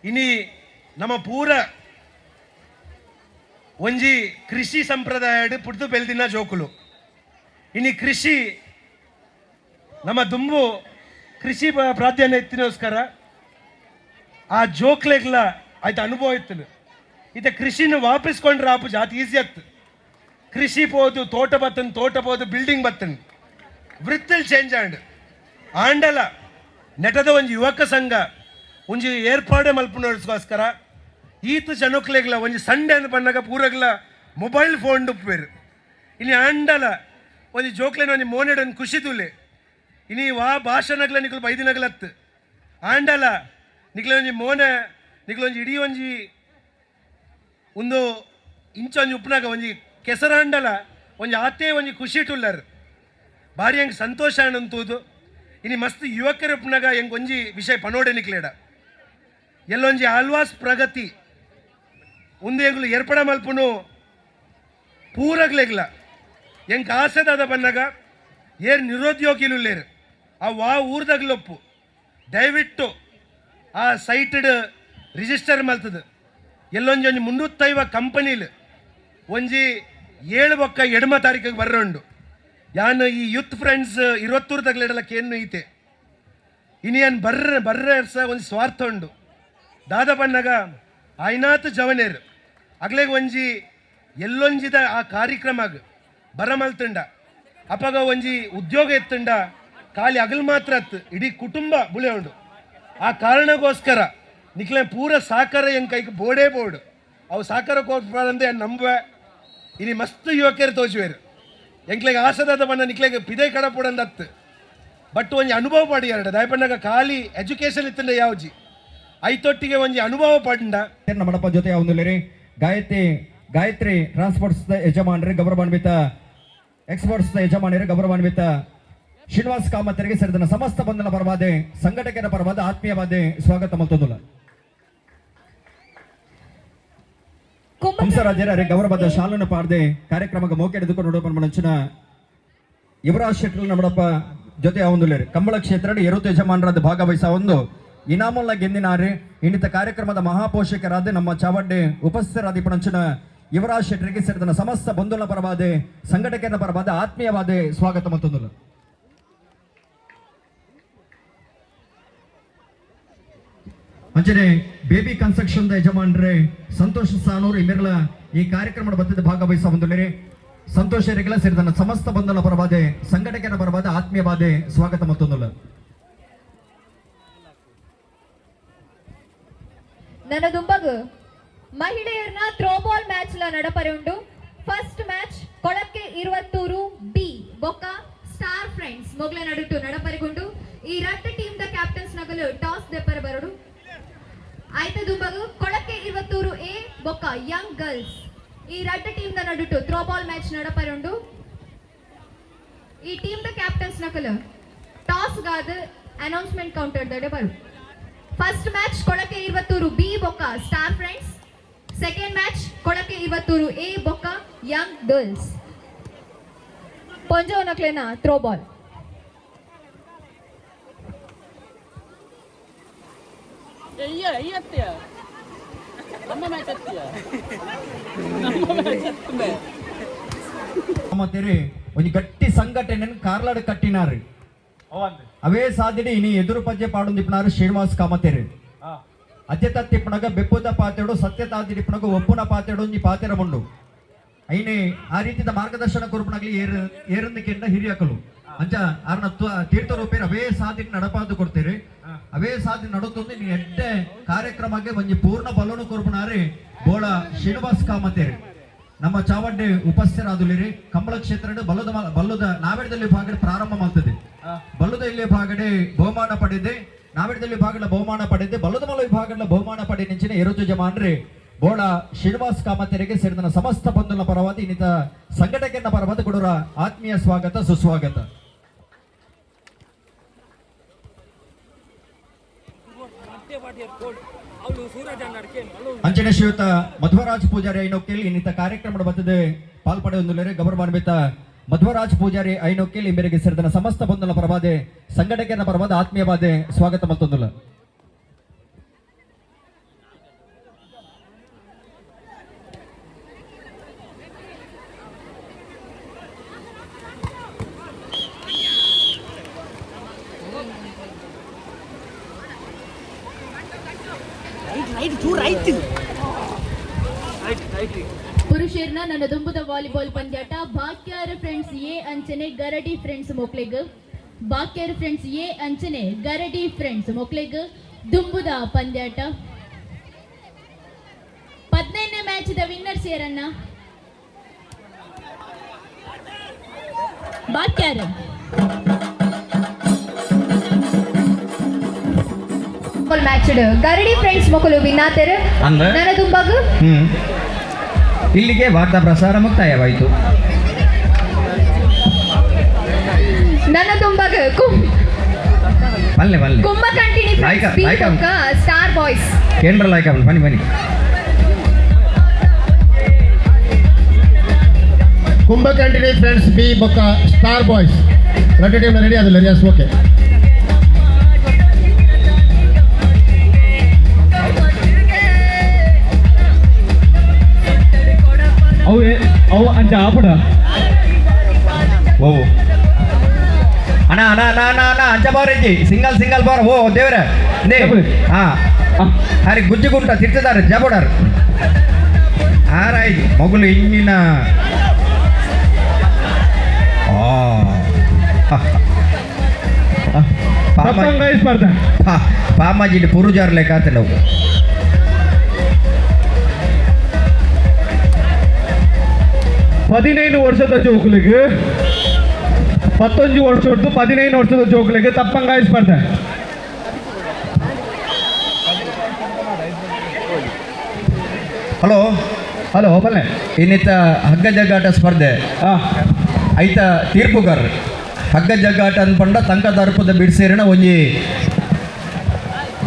ಇನಿ ನಮ್ಮ ಪೂರ ಒಂಜಿ ಕೃಷಿ ಸಂಪ್ರದಾಯ ಪುಡ್ದು ಬೆಳೆದಿನ ಜೋಕುಲು. ಇನಿ ಕೃಷಿ ನಮ್ಮ ದುಂಬು ಕೃಷಿ ಪ್ರಾಧಾನ್ಯ ಇತ್ತಿನೋಸ್ಕರ ಆ ಜೋಕ್ಲೆಗ್ಲ ಆಯ್ತು ಅನುಭವ ಇತ್ತು. ಇತ್ತೆ ಕೃಷಿನ ವಾಪಸ್ಕೊಂಡ್ರೆ ಆಪು ಜಾತಿ ಈಸಿ ಆಗ್ತದೆ. ಕೃಷಿ ಪೋದು ತೋಟ ಬತ್ತನ್ ತೋಟ ಪೋದು ಬಿಲ್ಡಿಂಗ್ ಬತ್ತನ್ ವೃತ್ತಿಲ್ ಚೇಂಜ್ ಆಂಡ್ ಆಂಡಲ ನೆಟದ ಒಂಜಿ ಯುವಕ ಸಂಘ ಒಂಜಿ ಏರ್ಪಾಡೆ ಮಲ್ಪುನೋಸ್ಕೋಸ್ಕರ ಈತ ಜನಕ್ಲೆಗ್ಲ ಒಂಜಿ ಸಂಡೆ ಅಂದ್ ಪನ್ನಗ ಪೂರಗ್ಲ ಮೊಬೈಲ್ ಫೋನ್ ಉಪ್ಪುವೆರ್. ಇನಿ ಆಂಡಲ ಒಂಜಿ ಜೋಕ್ಲೆನ ಒಂಜಿ ಮೋನೆಡ್ ಒಂಜಿ ಖುಷಿ ತೂಲೆ. ಇನಿ ವಾ ಭಾಷಣಗ್ಲ ನಿಕುಲು ಬೈದಿನಗ್ಲತ್ತು ಆಂಡಲ ನಿಕ್ಲೆ ಒಂಜಿ ಮೋನೆ ನಿಕ್ಲೊಂಜಿ ಇಡೀ ಒಂಜಿ ಉಂದು ಇಂಚೊಂಜಿ ಉಪ್ಪುನಾಗ ಒಂಜಿ ಕೆಸರಾಂಡಲ ಒಂಜಿ ಆತೇ ಒಂಜಿ ಖುಷಿ ಟುಲ್ಲರ್. ಭಾರಿ ಹೆಂಗೆ ಸಂತೋಷ ತೂದು. ಇನಿ ಮಸ್ತ್ ಯುವಕರು ಉಪ್ಪುನಾಗ ಹೆಂಗೆ ಒಂಜಿ ವಿಷಯ ಪನೋಡೆ ನಿಕ್ಲೇಡ ಎಲ್ಲೊಂಜಿ ಆಲ್ವಾಸ್ ಪ್ರಗತಿ ಉಂದು ಎಂಗುಲು ಏರ್ಪಡ ಮಲ್ಪುನು ಪೂರಗ್ಲೆಗ್ಲ ಎಂಕ್ ಆಸೆದಾದ ಬನ್ನಗ ಏರ್ ನಿರುದ್ಯೋಗಿಲುಲ್ಲೇರು ಆ ವಾ ಊರ್ದಗ್ಲೊಪ್ಪು ದಯವಿಟ್ಟು ಆ ಸೈಟಡ್ ರಿಜಿಸ್ಟರ್ ಮಲ್ತದ ಎಲ್ಲೊಂಜಿ ಒಂಜಿ ಮುನ್ನೂತ್ತೈವ ಕಂಪನಿಲ್ ಒಂಜಿ 7 ಬೊಕ್ಕ ಎಡ್ಮ ತಾರೀಕಿಗೆ ಬರ್ರುಂಡು. ಯಾನ್ ಈ ಯೂತ್ ಫ್ರೆಂಡ್ಸ್ ಇರುವತ್ತೂರು ತಗ್ಲೆಡಲ ಕೇನ್ನು ಈತೆ ಇನಿ ಯಾನ್ ಬರ್ರ ಬರ್ರ ಸಹ ಒಂಜಿ ಸ್ವಾರ್ಥ ಉಂಡು. ದಾದ ಪನ್ನಗ ಆಯ್ನಾತ್ ಜವನೇರು ಅಗ್ಲೆಗ್ ಒಂಜಿ ಎಲ್ಲೊಂಜಿದ ಆ ಕಾರ್ಯಕ್ರಮಗ್ ಬರ ಮಲ್ತುಂಡ ಅಪಗ ಒಂಜಿ ಉದ್ಯೋಗ ಎತ್ತುಂಡ ಖಾಲಿ ಅಗಲ್ ಮಾತ್ರ ಅತ್ತು ಇಡೀ ಕುಟುಂಬ ಬುಳೆ ಉಂಡು. ಆ ಕಾರಣಕ್ಕೋಸ್ಕರ ನಿಕ್ಲೆ ಪೂರ ಸಾಕಾರ ಎಂಗ್ ಕೈಗೆ ಬೋರ್ಡೇ ಬೋರ್ಡ್ ಅವು ಸಾಕಾರ ಕೋರ್ಪಂದೆ ನಂಬುವೆ. ಇನಿ ಮಸ್ತ್ ಯುವಕರು ತೋಜುವೇರು ಎಂಕ್ಲೆಗ್ ಆಸದಾದ ಬಣ್ಣ ನಿಕ್ಲೆಗ್ ಪಿದೆ ಕಡಪುಡಂದತ್ತು ಬಟ್ ಒಂಜಿ ಅನುಭವ ಪಡಿಯಾರಡ ದಯಪಣ್ಣಗ ಖಾಲಿ ಎಜುಕೇಶನ್ ಇತ್ತಂಡ ಯಾವ್ಜಿ ಐತೊಟ್ಟಿಗೆ ಒಂಜಿ ಅನುಭವ ಪಂಡ. ನಮ್ಮಡಪ್ಪ ಜೊತೆ ಒಂದು ಗಾಯತ್ರಿ ಗಾಯತ್ರಿ ಟ್ರಾನ್ಸ್ಪೋರ್ಟ್ಸ್ ಯಜಮಾನರು ಗೌರವಾನ್ವಿತ ಎಕ್ಸ್ಪೋರ್ಟ್ಸ್ ಯಜಮಾನರು ಗೌರವಾನ್ವಿತ ಶ್ರೀನಿವಾಸ್ ಕಾಮತ್ತರಿಗೆ ಸೇರಿದ ಸಮಸ್ತ ಬಂಧನ ಪರವಾದೆ ಸಂಘಟಕರ ಪರವಾದ ಆತ್ಮೀಯವಾದ ಸ್ವಾಗತ ಮಲ್ತೊಂದುಲ್ಲ. ಹಂಸರಾಜರ ಗೌರವದ ಶಾಲನ್ನು ಪಾಡದೆ ಕಾರ್ಯಕ್ರಮಕ್ಕೆ ಮೋಕೆ ಹಿಡಿದುಕೊಂಡು ಮಂಚಿನ ಯುವರಾಜ್ ಶೆಟ್ಟರ್ ನಮ್ಮಡಪ್ಪ ಜೊತೆ ಒಂದು ಕಂಬಳ ಕ್ಷೇತ್ರ ಎರುತು ಯಜಮಾನರಾದ ಭಾಗವಹಿಸ ಒಂದು ಇನಾಮುಲ್ಲ ಗೆಂದಿನಾರೆ ಇನ್ನಿತ ಕಾರ್ಯಕ್ರಮದ ಮಹಾಪೋಷಕರಾದ ನಮ್ಮ ಚಾವಡ್ಡೆ ಉಪಸ್ಥಿತರಾದ ಪಣಂಚಿನ ಯುವರಾಜ್ ಶೆಟ್ಟರಿಗೆ ಸೇರಿದ ಸಮಸ್ತ ಬಂಧುಲ ಪರವಾದೆ ಸಂಘಟಕರ ಪರವಾದ ಆತ್ಮೀಯವಾದ ಸ್ವಾಗತ ಮತ್ತೊಂದು. ಅಂಚನೆ ಬೇಬಿ ಕನ್ಸ್ಟ್ರಕ್ಷನ್ ಯಜಮಾನರೇ ಸಂತೋಷ್ ಸಾನೂರು ಇಮಿರ್ಲ ಈ ಕಾರ್ಯಕ್ರಮದ ಬದ್ಧತೆ ಭಾಗವಹಿಸ ಬಂದುಳ್ಳೇರಿ ಸಂತೋಷ್ ಎರಿಗೆಲ್ಲ ಸೇರಿದ ಸಮಸ್ತ ಬಂಧುಲ ಪರವಾದೆ ಸಂಘಟಕರ ಪರವಾದ ಆತ್ಮೀಯವಾದ ಸ್ವಾಗತ ಮತ್ತೊಂದು. ನನ್ನ ದುಂಬಗು ಮಹಿಳೆಯರ್ನ ಥ್ರೋಬಾಲ್ ಮ್ಯಾಚ್ ಲ ನಡಪರೆ ಉಂಡು. ಫಸ್ಟ್ ಮ್ಯಾಚ್ ಕೊಳಕ್ಕೆ ಇರುವತ್ತೂರು ಬಿ ಬೊಕ್ಕ ಸ್ಟಾರ್ ಫ್ರೆಂಡ್ಸ್ ಮೊಗ್ಲ ನಡುಟು ನಡಪರೆಗುಂಡು. ಈ ರಟ್ಟ ಟೀಮ್ the captains ನಗಲು ಟಾಸ್ ದೆಪ್ಪರ ಬರಡು. ಆಯ್ತ ದುಂಬಗು ಕೊಳಕ್ಕೆ ಇರುವತ್ತೂರು ಎ ಬೊಕ್ಕ ಯಂಗ್ ಗರ್ಲ್ಸ್ ಈ ರಡ್ಡ ಟೀಮ್ the ನಡುಟು ಥ್ರೋಬಾಲ್ ಮ್ಯಾಚ್ ನಡಪರುಂಡು. ಈ ಟೀಮ್ the captains ನಕಲು ಟಾಸ್ ಗಾದ ಅನೌನ್ಸ್ಮೆಂಟ್ ಕೌಂಟರ್ ದಡೆ ಬರು. ಫಸ್ಟ್ ಮ್ಯಾಚ್ ಕೊಳಕೆ ಇರುವತ್ತೂರು ಬಿ ಬೊಕ್ಕ ಸ್ಟಾರ್ ಫ್ರೆಂಡ್ಸ್, ಸೆಕೆಂಡ್ ಮ್ಯಾಚ್ ಕೊಳಕೆ ಇರುವತ್ತೂರು ಎ ಬೊಕ್ಕ ಯಂಗ್ ಗರ್ಲ್ಸ್. ಪೊಂಜೋ ನಕ್ಲೆನ ಥ್ರೋಬಾಲ್. ಒಂಜಿ ಗಟ್ಟಿ ಸಂಘಟನೆ ಕಾರ್ಲಾಡ್ ಕಟ್ಟಿನಾರು ಅವೇ ಸಾಧ್ಯತೆ ಇನಿ ಎದುರು ಪಜ್ಜೆ ಪಾಡೊಂದಿಪ್ಪನಾರು ಶ್ರೀನಿವಾಸ್ ಕಾಮತೇರು. ಅಜ್ಜತ ತಿಪ್ಪಣಗ ಬೆಪ್ಪುದ ಪಾತೆಡು ಸತ್ಯತಾದಿಪ್ಪಣಗ ಒಪ್ಪುನ ಪಾತೆಡು ಒಂಜಿ ಪಾತೆರ ಮುಂಡು ಐನೆ ಆ ರೀತಿದ ಮಾರ್ಗದರ್ಶನ ಕೊರ್ಪುನಗಲಿ ಏರು ಏರಂದಕ್ಕೆಂಡ ಹಿರಿಯಕಲು ಅಂಚ ಆರ್ನ ತೀರ್ಥ ರೂಪೇರು ಅವೇ ಸಾಧ್ಯತೆ ನಡಪಾದು ಕೊಡ್ತೀರಿ. ಅವೇ ಸಾಧ್ಯ ನಡುತ್ತೊಂದು ನೀ ಎಡ್ಡೆ ಕಾರ್ಯಕ್ರಮಕ್ಕೆ ಒಂಜಿ ಪೂರ್ಣ ಬಲನು ಕೊರ್ಪುನಾರಿ ಬೋಳ ಶ್ರೀನಿವಾಸ್ ಕಾಮತೇರಿ. ನಮ್ಮ ಚಾವಡ್ಡೆ ಉಪಸ್ಥಿತರಾದುಲಿರಿ ಕಂಬಳ ಕ್ಷೇತ್ರ ಬಲ್ಲದ ಬಲ್ಲದ ನಾವೆಡದಲ್ಲಿ ಭಾಗಡೆ ಪ್ರಾರಂಭ ಮಾಡ್ತದೆ. ಬಲ್ಲದ ಇಲ್ಲಿ ಭಾಗಡೆ ಬಹುಮಾನ ಪಡೆದೆ ನಾವೆಡದಲ್ಲಿ ಭಾಗಡ ಬಹುಮಾನ ಪಡೆದೆ ಬಲ್ಲದ ಮಲ ವಿಭಾಗದ ಬಹುಮಾನ ಪಡೆ ನಿಂಚಿನ ಎರುತು ಜಮಾನ್ರಿ ಬೋಳ ಶ್ರೀನಿವಾಸ್ ಕಾಮತೆರಿಗೆ ಸೇರಿದ ಸಮಸ್ತ ಬಂಧುల ಪರವಾದ ಇನ್ನಿತ ಸಂಘಟಕರ ಪರವಾದ ಕೊಡೋರ ಆತ್ಮೀಯ ಸ್ವಾಗತ ಸುಸ್ವಾಗತ. ಅಂಚನೆ ಶ್ರೀಯುತ ಮಧ್ವರಾಜ್ ಪೂಜಾರಿ ಐನೋಕೆಲ್ ಇನ್ನಿತ ಕಾರ್ಯಕ್ರಮದ ಬತ್ತದೆ ಪಾಲ್ಪಡೆಯೊಂದುಲ್ಲೆರೆ ಗೌರವಾನ್ವಿತ ಮಧ್ವರಾಜ್ ಪೂಜಾರಿ ಐನೋಕೆಲ್ ಈ ಮೇರೆಗೆ ಸೇರಿದ ಸಮಸ್ತ ಬಂಧುಲ ಪರವಾದೆ ಸಂಘಟಕರ ಪರವಾದ ಆತ್ಮೀಯವಾದೆ ಸ್ವಾಗತ ಮತ್ತೊಂದುಲ್ಲ. ಪುರುಷರ್ನ ನನ್ನ ದುಂಬುದ ವಾಲಿಬಾಲ್ ಪಂದ್ಯಾಟ ಬಾಕ್ಯಾರ ಫ್ರೆಂಡ್ಸ್ ಎ ಅಂಚನೆ ಗರಡಿ ಫ್ರೆಂಡ್ಸ್ ಮೊಕ್ಲೆಗ್. ಬಾಕ್ಯಾರ ಫ್ರೆಂಡ್ಸ್ ಎ ಅಂಚನೆ ಗರಡಿ ಫ್ರೆಂಡ್ಸ್ ಮೊಕ್ಲೆಗ್ ದುಂಬುದ ಪಂದ್ಯಾಟ. 15ನೇ ಮ್ಯಾಚ್ the winners ಯಾರನ್ನ ಬಾಕ್ಯಾರು ಮ್ಯಾಚ್ ಗರಡಿ ಫ್ರೆಂಡ್ಸ್ ಮೊಕಲು ವಿನ್ನಾತೆರ್ ಅಂದ್ರೆ? ನನ್ನ ತುಂಬಾಗು ಇಲ್ಲಿಗೆ ವಾರ್ತಾ ಪ್ರಸಾರ ಮುಕ್ತಾಯವಾಯಿತು. ನನ್ನ ತುಂಬಾಗ ಬಲ್ಲೆ ಬಲ್ಲೆ ಕುಂಭಕಂಟಿನಿ ಲಾಯ್ಕ, ಫ್ರೆಂಡ್ಸ್ ಬಿ ಲಾಯ್ಕ. ಬೊಕ್ಕ ಸ್ಟಾರ್ ಬಾಯ್ಸ್ ಕೇಂದ್ರ ಲಾಯ್ಕ ಬನ್ನಿ ಬನ್ನಿ. ಕುಂಭಕಂಟಿನಿ ಫ್ರೆಂಡ್ಸ್ ಬಿ ಬೊಕ್ಕ ಸ್ಟಾರ್ ಬಾಯ್ಸ್ ರಡ್ಡು ಟೀಮ್ ರೆಡಿ ಆದಿಲ್ಲ. Yes, okay. ಅವು ಅವು ಅಂಚ ಆಪುಡ. ಓ ಅಣ್ಣ ಅಣ್ಣ ಅಣ್ಣ ಅಣ್ಣ ಅಣ್ಣ, ಅಂಚ ಬಾರ್ ಇಜ್ಜಿ, ಸಿಂಗಲ್ ಸಿಂಗಲ್ ಬಾರ್. ಓ ದೇವ್ರೆ they. ಹಾ ಅರೆ ಗುಜ್ಜುಗುಂಟ ತಿರ್ತಿದ್ದಾರೆ ಜಬಡರ್ ಆರಾಯ್ತು ಮಗುಲು ಇಂಜಿನ. ಸ್ಪರ್ಧೆ. ಪಾಮಾಜಿ ಪುರುಜಾರ್ ಲೆಕ್ಕ ನಾವು. 15 ವರ್ಷದ ಜೋಕುಲಿಗೆ, 19 ವರ್ಷದ್ದು 15 ವರ್ಷದ ಜೋಕುಲಿಗೆ ತಪ್ಪಂಗಾಯಿ ಸ್ಪರ್ಧೆ. ಹಲೋ ಹಲೋ ಬಲ್ಲೆ. ಇನ್ನಿತ ಹಗ್ಗ ಜಗ್ಗಾಟ ಸ್ಪರ್ಧೆ ಐತ ತೀರ್ಪುಗಾರ. ಹಗ್ಗ ಜಗ್ಗಾಟ ಅನ್ಪಂಡ ತಂಕ ದರ್ಪದ ಬಿಡ್ಸೇರಿನ ಒಂಜಿ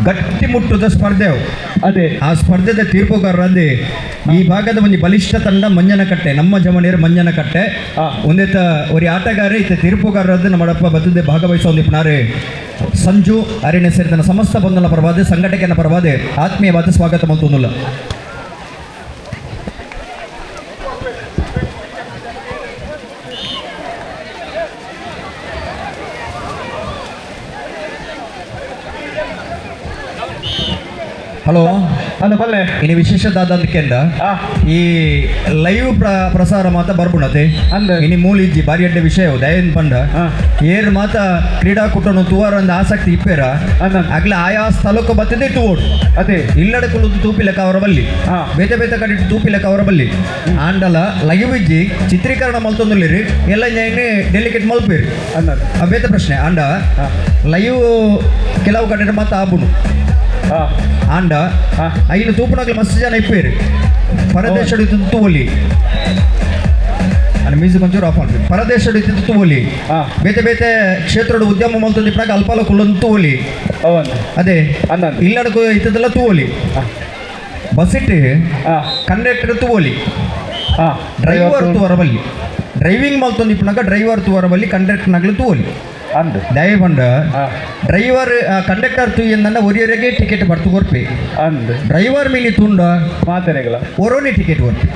ಗಟ್ಟಿ ಮುಟ್ಟುದ ಸ್ಪರ್ಧೆ ಅವು. ಅದೇ ಆ ಸ್ಪರ್ಧೆದ ತೀರ್ಪುಗಾರರಂದೆ ಈ ಭಾಗದ ಒಂಜಿ ಬಲಿಷ್ಠ ತಂಡ ಮಂಜನಕಟ್ಟೆ, ನಮ್ಮ ಜಮನೀರ್ ಮಂಜನಕಟ್ಟೆ ಒಂದೇತ ಒರಿ ಆಟಗಾರ ಇತ್ತ ತೀರ್ಪುಗಾರರದ್ದು ನಮ್ಮಡಪ್ಪ ಬದ್ಧತೆ ಭಾಗವಹಿಸೋ ಒಂದು ಸಂಜು ಅರಿಣೆ ಸೇರಿದ ಸಮಸ್ತ ಬಂಧನ ಪರವಾದ ಸಂಘಟಕನ ಪರವಾದ ಆತ್ಮೀಯವಾದ ಸ್ವಾಗತ ಮಲ್ತೊಂದುಲ್ಲ. ಹಲೋ ಹಲೋ ಬಲ್ಲೆ. ಇನ್ನು ವಿಶೇಷದಾದಂತಕ್ಕೆಂದ ಈ ಲೈವ್ ಪ್ರಸಾರ ಮಾತ ಬರ್ಬುಣತೆ ಇನಿ ಮೂಲಿಜ್ಜಿ ಬಾರಿ ಅಡ್ಡ ವಿಷಯ ದಯನ್ ಪಂಡ ಏರ್ ಮಾತ ಕ್ರೀಡಾಕೂಟನು ತುವಾರ ಒಂದು ಆಸಕ್ತಿ ಇಪ್ಪೇರ ಅಗ್ಲ ಆಯಾ ಸ್ಥಳಕ್ಕೂ ಬತ್ತದೆ ತೂವೋಡು. ಅದೇ ಇಲ್ಲಡ ಕುಲುದು ತೂಪಿಲಕ ಅವರ ಬಲ್ಲಿ ಬೇತೆ ಬೇತೆ ಕಡೆ ತೂಪಿಲಕ ಅವರ ಬಲ್ಲಿ ಆಂಡಲ ಲೈವ್ ಇಜ್ಜಿ ಚಿತ್ರೀಕರಣ ಮಲ್ತೊಂದುಲ್ಲಿರಿ ಎಲ್ಲ ಡೆಲಿಕೇಟ್ ಮಲ್ಪೇರಿ ಆ ಬೇತೆ ಪ್ರಶ್ನೆ. ಆಂಡ ಲೈವ್ ಕೆಲವು ಕಡೆ ಮಾತ ಆಪುಣು ಆಂಡ ಐನು ತೂಪುನಾಗ್ಲ ಮಸ್ತ್ ಜನ ಇಪ್ಪೇರು ಪರದೇಶಡು ಇತ್ತು ತೂವೊಲಿ અને ಮ್ಯೂಸಿಕ್ ಒಂಚೂರು ಆಫ್ ಮಾಡ್ತೀವಿ. ಪರದೇಶಡು ಇತ್ತು ತೂವೊಲಿ ಬೇತೆ ಬೇತೆ ಕ್ಷೇತ್ರಡು ಉದ್ಯಮ ಮಲ್ತೊಂದು ಇಪ್ಪನಾಗ ಅಲ್ಪಾಲ ಕುಲ್ಲೊಂದು ತೂವೊಲಿ. ಅದೇ ಇಲ್ಲಡಕು ಇತ್ತದೆಲ್ಲ ತೂವೊಲಿ. ಬಸ್ ಇಟ್ಟು ಕಂಡಕ್ಟರ್ ತೂವೊಲಿ, ಡ್ರೈವರ್ ತೂವರ ಬಲ್ಲಿ. ಡ್ರೈವಿಂಗ್ ಮಲ್ತೊಂದು ಇಪ್ಪನಾಗ ಡ್ರೈವರ್ ತೂವರ ಬಲ್ಲಿ, ಕಂಡಕ್ಟರ್ ನಗ್ಲು ತೂವೊಲಿ. ದಯ ಪಂಡ ಡ್ರೈವರ್ ಕಂಡಕ್ಟರ್ ತೂಯಂದಂಡ ಒರಿಯರಿಗೆ ಟಿಕೆಟ್ ಬರ್ತು ಕೊರ್ಪಿ. ಡ್ರೈವರ್ ಮೀನಿ ತುಂಡ ಮಾತೇನೆಗಳ ಒರೋನಿ ಟಿಕೆಟ್ ಕೊರ್ಪಿ.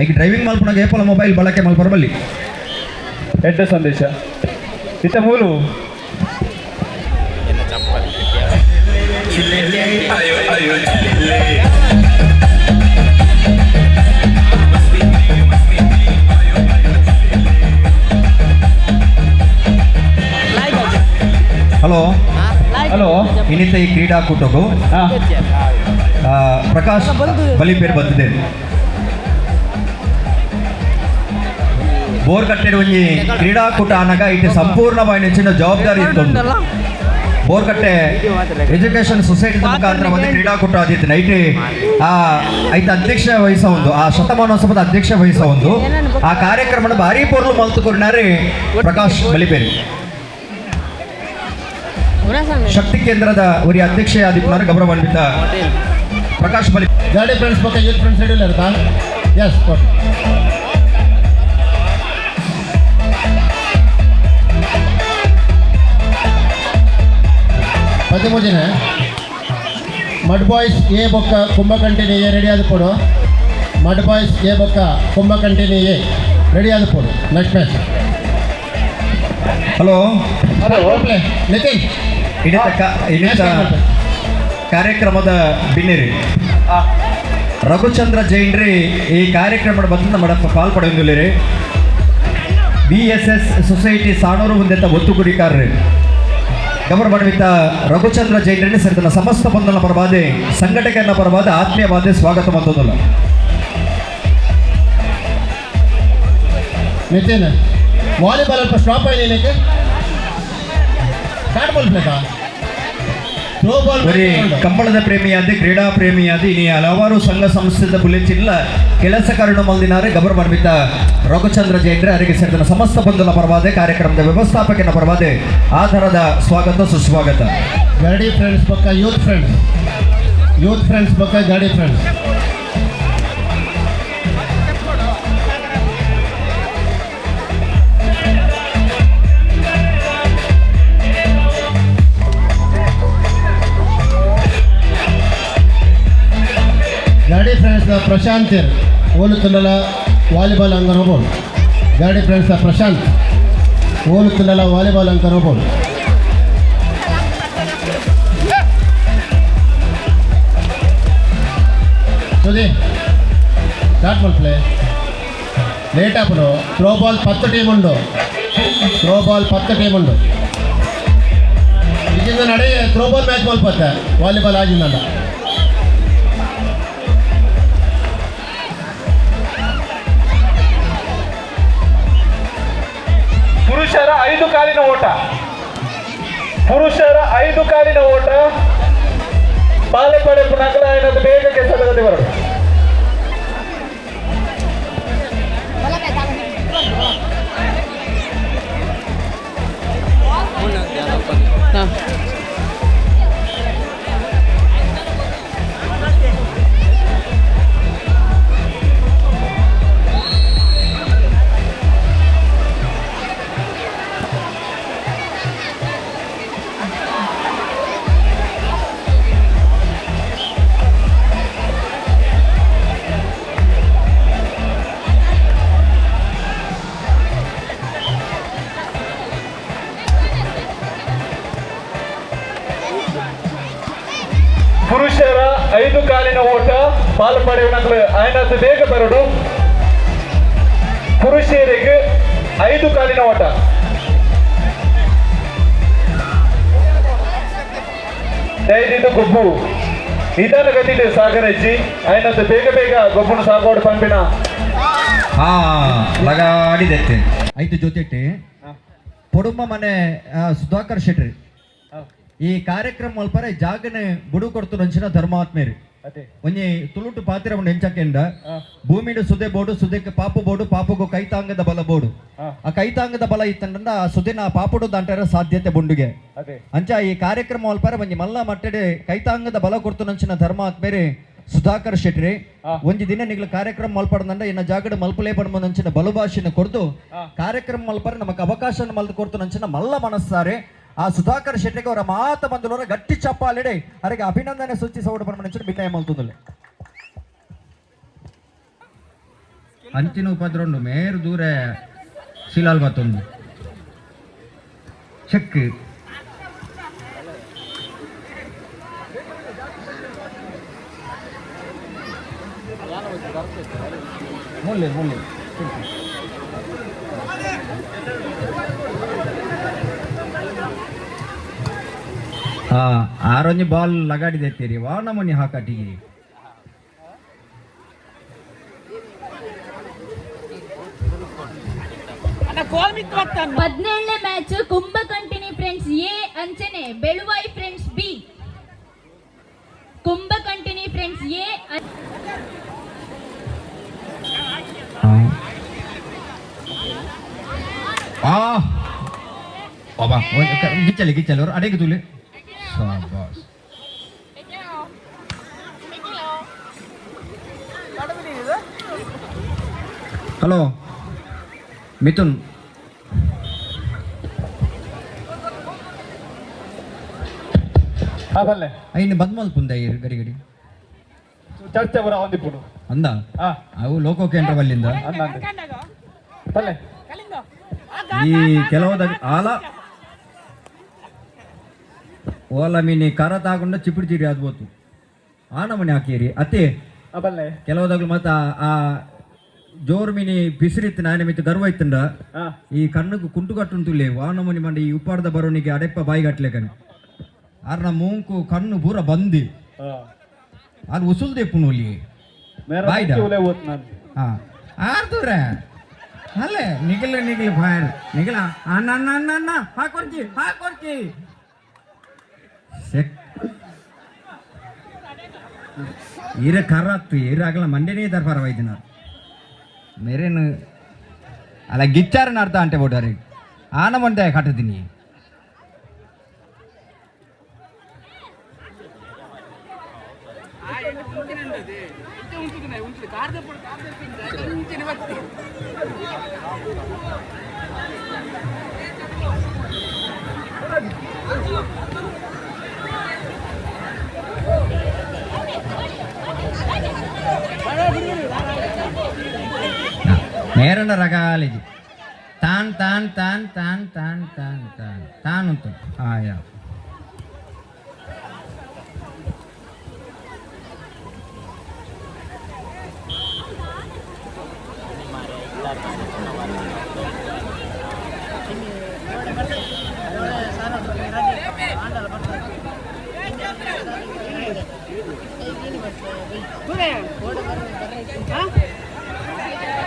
ಐಕ್ ಡ್ರೈವಿಂಗ್ ಮಲ್ಪುನಾಗ ಏಪಲ ಮೊಬೈಲ್ ಬಳಕೆ ಮಲ್ಪರ ಬಲ್ಲಿ. ಎಡ್ಡ ಸಂದೇಶ ಇತ್ತ ಮೂಲು. ಹಲೋ ಹಲೋ ಇನ್ನಿತ ಈ ಕ್ರೀಡಾಕೂಟಕ್ಕೂ ಪ್ರಕಾಶ್ ಬಲಿಪೇರ್ ಬಂದಿದೆ. ಬೋರ್ ಕಟ್ಟೆಡ್ ಒಂಜಿ ಕ್ರೀಡಾಕೂಟ ಆನಗ ಇಟ್ಟು ಸಂಪೂರ್ಣವಾಗಿ ಚಿನ್ನ ಜವಾಬ್ದಾರಿ ಇತ್ತು. ಬೋರ್ಕಟ್ಟೆ ಎಜುಕೇಶನ್ ಸೊಸೈಟಿ ಮುಖಾಂತರ ಒಂದು ಕ್ರೀಡಾಕೂಟ ಆದಿತ್ತು ನೈಟ್ ಆ ಐತ ಅಧ್ಯಕ್ಷ ವಹಿಸ ಒಂದು ಆ ಶತಮಾನೋತ್ಸವದ ಅಧ್ಯಕ್ಷ ವಹಿಸ ಒಂದು ಆ ಕಾರ್ಯಕ್ರಮದ ಭಾರಿ ಪೊರ್ಲು ಮಲ್ತುಕೊರಿನಾರೆ ಪ್ರಕಾಶ್ ಬಲಿಪೇರಿ. ಶಕ್ತಿ ಕೇಂದ್ರದ ಉರಿ ಅಧ್ಯಕ್ಷ ಆದಿಪ್ಪನಾರು ಗೌರವಾನ್ವಿತ ಪ್ರಕಾಶ್ ಬಲಿ. ಗಾಡಿ ಫ್ರೆಂಡ್ಸ್ ಪಕ್ಕ ಯೂತ್ ಫ್ರೆಂಡ್ಸ್ ರೆಡಿ ಇಲ್ಲ. Yes, okay. 13 mud boys A ಬೊಕ್ಕ ಕುಂಭಕಂಟಿನಿ ಎ ರೆಡಿ ಆದ ಪೋಡು. ಮಡ್ ಬಾಯ್ಸ್ ಎ ಬೊಕ್ಕ ಕುಂಭಕಂಟಿನಿ ಎ ರೆಡಿ ಆದ ಪೋಡು. Next match. Hello hello Nitin. ಇನ್ನಿತ ಕಾರ್ಯಕ್ರಮದ ಬಿನ್ನಿರಿ ರಘುಚಂದ್ರ ಜೈನ್ರಿ ಈ ಕಾರ್ಯಕ್ರಮದ ಬಂದು ನಮ್ಮ ಪಾಲ್ಪಡೆಯೊಂದುಲ್ಲಿರಿ. B S S society Sanuru ಮುಂದೆತ್ತ ಒತ್ತು ಗುಡಿಕಾರ್ರಿ. ಗೌರವಾನ್ವಿತ ರಘುಚಂದ್ರ ಜೈನರನ್ನು ಸೇರಿದ ಸಮಸ್ತ ಬಂಧನ ಪರವಾದ ಸಂಘಟಕನ ಪರವಾದ ಆತ್ಮೀಯವಾದ ಸ್ವಾಗತ ಮಂತೊಂದುಲ್ಲ. ನಿತಿನ್, ವಾಲಿಬಾಲ್ ಅಲ್ಪ ಸ್ಟಾಪ್ ಆಯ್ತು. ಸ್ಟಾರ್ಟ್ ಮಲ್ಪಬೇಕಾ? Throw ball. ಬರೀ ಕಂಬಳದ ಪ್ರೇಮಿಯಾದ, ಕ್ರೀಡಾ ಪ್ರೇಮಿಯಾದ, ಇನಿ ಹಲವಾರು ಸಂಘ ಸಂಸ್ಥೆದ ಬುಲೆಚಿಲ್ಲ ಕೆಲಸ ಕಾರಣ ಮಲ್ದಿನಾರೆ ಗೌರವಾನ್ವಿತ ರಘುಚಂದ್ರ ಜೈನ್ರ ಅವರಿಗೆ ಸೇರಿದ ಸಮಸ್ತ ಬಂಧುಲ ಪರವಾದ, ಕಾರ್ಯಕ್ರಮದ ವ್ಯವಸ್ಥಾಪಕನ ಪರವಾದ ಆಧಾರದ ಸ್ವಾಗತ ಸುಸ್ವಾಗತ. ಗರಡಿ ಫ್ರೆಂಡ್ಸ್ ಪಕ್ಕ ಯೂತ್ ಫ್ರೆಂಡ್ಸ್, ಯೂತ್ ಫ್ರೆಂಡ್ಸ್ ಪಕ್ಕ ಗರಡಿ ಫ್ರೆಂಡ್ಸ್. ಗರಡಿ ಫ್ರೆಂಡ್ಸ್ ಪ್ರಶಾಂತ್ ಓಲು ತುಲ್ಲಲ ವಾಲಿಬಾಲ್ ಅಂಗನ ಹೋಗ್ಬೋದು. ಗರಡಿ ಫ್ರೆಂಡ್ಸ್ ಪ್ರಶಾಂತ್ ಓಲು ತುಲ್ಲಲ ವಾಲಿಬಾಲ್ ಅಂಕನ ಹೋಗ್ಬೋದು. ಸುದಿ, ಸ್ಟಾರ್ಟ್ ಮಲ್ಪಲೆ, ಲೇಟ್ ಆಪುನು. ಥ್ರೋ ಬಾಲ್ 10 ಟೀಮ್ ಉಂಡು. ಥ್ರೋ ಬಾಲ್ 10 ಟೀಮ್ ಉಂಡು. ಇದರಿಂದ ನಡೆ ಥ್ರೋ ಬಾಲ್ ಮ್ಯಾಚ್ ಮಲ್ಪತ್ತೆ ವಾಲಿಬಾಲ್ ಆಗಿಂದಲ್ಲ. ಪುರುಷರ 5 ಕಾಲಿನ ಓಟ, ಪುರುಷರ 5 ಕಾಲಿನ ಓಟ. ಪಾಲೆಪಡೆ ನಗಲ ಏನದು ಬೇಗ ಕೆಸರಗತಿ ಬರೋದು. ಪುರುಷರ 5 ಕಾಲಿನ ಓಟ ಪಾಲು ಪಡೆಯುವ ಆಯ್ನದ್ದು ಬೇಗ ಬರಡು. ಪುರುಷರಿಗೆ 5 ಕಾಲಿನ ಓಟ. ದಯದಿದ್ದು ಗೊಬ್ಬು ನಿಧಾನ ಗತಿಲಿ ಸಾಗರಜ್ಜಿ ಆಯ್ನದ್ದು ಬೇಗ ಬೇಗ ಗೊಬ್ಬನ ಸಾಗೋಡು ಪಂಪಿನ. ಹಾ ಲಗಾಡಿದೆತ್ತೆ ಐದು ಜೊತೆ ಪೊಡುಂಬ ಮನೆ ಸುಧಾಕರ್ ಶೆಟ್ರಿ ಈ ಕಾರ್ಯಕ್ರಮ ಮಲ್ಪರೆ ಜಾಗನೆ ಬುಡು ಕೊಡ್ತು ನಂಚಿನ ಧರ್ಮಾತ್ಮೇರಿ. ಒಂಜಿ ತುಳುಟು ಪಾತ್ರ ಉಂಡು ಎಂಚಕ್ಕೆಂಡ ಭೂಮಿಡು ಸುದೆ ಬೋಡು, ಸುದೆಕ್ ಪಾಪು ಬೋಡು, ಪಾಪುಗು ಕೈತಾಂಗದ ಬಲ ಬೋಡು. ಆ ಕೈತಾಂಗದ ಬಲ ಇತ್ತಂಡ ಆ ಸುದೆನ ಪಾಪುಡು ದಾಂಟರ ಸಾಧ್ಯತೆ ಬುಂಡುಗೆ. ಅಂಚ ಈ ಕಾರ್ಯಕ್ರಮ ಮಲ್ಪರೆ ಒಂಜಿ ಮಲ್ಲ ಮಟ್ಟಡೆ ಕೈತಾಂಗದ ಬಲ ಕೊಡ್ತು ನಂಚಿನ ಧರ್ಮಾತ್ಮೇರಿ ಸುಧಾಕರ್ ಶೆಟ್ರಿ. ಒಂಜಿ ದಿನ ನಿಗ್ಲ ಕಾರ್ಯಕ್ರಮ ಮಲ್ಪಡದಂಡ ಇನ್ನ ಜಾಗಡ ಮಲ್ಪಲೇ ಪಡ್ಬಂದಂಚಿನ ಬಲುಭಾಷೆನ ಕೊರ್ದು ಕಾರ್ಯಕ್ರಮ ಮಲ್ಪರೆ ನಮಕ್ ಅವಕಾಶ ಮಲ್ದು ಕೊಡ್ತು ನಂಚಿನ ಮಲ್ಲ ಮನಸ್ಸಾರೆ ಆ ಸುಧಾಕರ್ ಶೆಟ್ಟಿಗೆ ಅವರ ಮಾತ ಬಂದವರ ಗಟ್ಟಿ ಚಪ್ಪಾಲೆಡೆ ಅವರಿಗೆ ಅಭಿನಂದನೆ ಸೂಚಿಸೋಡು ಪಡ್ಬಂದಂಚಿನ ಬಿನ್ನಾಯ ಮಲ್ತುಂದುಲೆ. ಅಂಚಿನ ಉಪದ್ರೊಂಡು ಮೇರು ದೂರ ಶಿಲಾಲ್ ಬತ್ತೊಂದು ಚೆಕ್. ಮುಲ್ಲೆ ಮುಲ್ಲೆ ಆರೊಂಜಿ ಬಾಲ್ ಲಗಾಡಿದೆತ್ತೀರಿ ವಾ ನಮೂನಿ ಹಾಕಾಟಿಗೆ. 17ನೇ ಮ್ಯಾಚ್ ಕುಂಭಕಂಟಿನಿ ಫ್ರೆಂಡ್ಸ್ ಎ ಅಂಚನೆ Beluvai friends B. Kumbhakantini friends A. ಗಿಚ್ಚಲಿ ಗಿಚ್ಚಲಿ ಅವರು ಅಡೇಗೆ ತುಲೆ ಶಾಬಾಸ್. ಹಲೋ ಮಿಥುನ್, ಐನು ಬಂದ್ ಮಲ್ಪುಂದ ಗಡಿ ಗಡಿ ಚರ್ಚೆ ಬರ ಹೊಂದಿಪ್ಪುಡು ಅಂದ ಅವು ಲೋಕೋ ಕೇಂದ್ರ ಬಲ್ಲಿಂದ ಈ ಕೆಲವದ ಆಲ ಓಲ ಮೀನಿ ಕರ ತಾಗೊಂಡ ಚಿಪಿಡಿ ಚಿರಿ ಅದ್ಬೋತು ಆ ನಮೂನೆ ಹಾಕಿರಿ ಅತ್ತೆ. ಕೆಲವದಾಗ್ಲು ಮತ್ತ ಆ ಜೋರು ಮಿನಿ ಪಿಸಿರಿತ್ತು ನಾನೇ ಮಿತ್ತು ಗರ್ವ ಇತ್ತಂಡ ಈ ಕಣ್ಣುಗು ಕುಂಟು ಕಟ್ಟುಂತುಲೆ ವಾನಮನಿ ಮಂಡ ಈ ಉಪ್ಪಾರ್ದ ಬರೋನಿಗೆ ಅಡೆಪ್ಪ ಬಾಯಿ ಕಟ್ಲೇಕನು ಆರ್ನ ಮೂಂಕು ಕಣ್ಣು ಪೂರ ಬಂದಿ ಅದು ಉಸುಲ್ ದೇಪುನೋಲಿ ಬಾಯ್ದ ಹಾ ಆರ್ತುರ ಅಲ್ಲೇ ನಿಗಲು ನಿಗಲು ಫೈರ್ ನಿಗಲ ಅಣ್ಣ ಅಣ್ಣ ಅಣ್ಣ ಅಣ್ಣ ಹಾಕೊಡ್ತಿ ಹಾಕೊಡ್ತಿ ಸೆಕ್ ಇರ ಕರ್ರತ್ತು ಇರಾಗಲ ಮಂಡೆನೇ ದರ್ಬಾರ ವೈದ್ಯನಾರು ಮೇರೇನು ಅಲ್ಲ ಗಿಚ್ಚಾರನ ಅರ್ಥ ಅಂಟೆ ಬೋಟಾರಿ ಆನ ಮಂಡೆ ಕಟ್ಟತೀನಿ. ಮೇರನ ರಗಾಲಿಜಿ ತಾನ್ ತಾನ್ ತಾನ್ ತಾನ್ ತಾನ್ ತಾನ್ ತಾನ್ ತಾನ್ ಉಂಟು ಆಯಾ.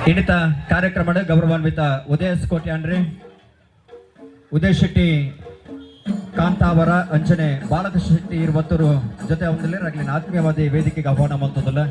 ಇನ್ನಿತ ಕಾರ್ಯಕ್ರಮದ ಗೌರವಾನ್ವಿತ ಉದಯ ಕೋಟ್ಯಾನ್ರಿ, ಉದಯ ಶೆಟ್ಟಿ ಕಾಂತಾವರ ಅಂಚನೆ ಬಾಲಕೃಷ್ಣ ಶೆಟ್ಟಿ ಇರುವತ್ತರು ಜೊತೆ ಒಂದಲ್ಲಿ ರಗ್ಲಿನ ಆತ್ಮೀಯವಾದ ವೇದಿಕೆಗೆ ಆಹ್ವಾನ ಮಂತದಲ್ಲ.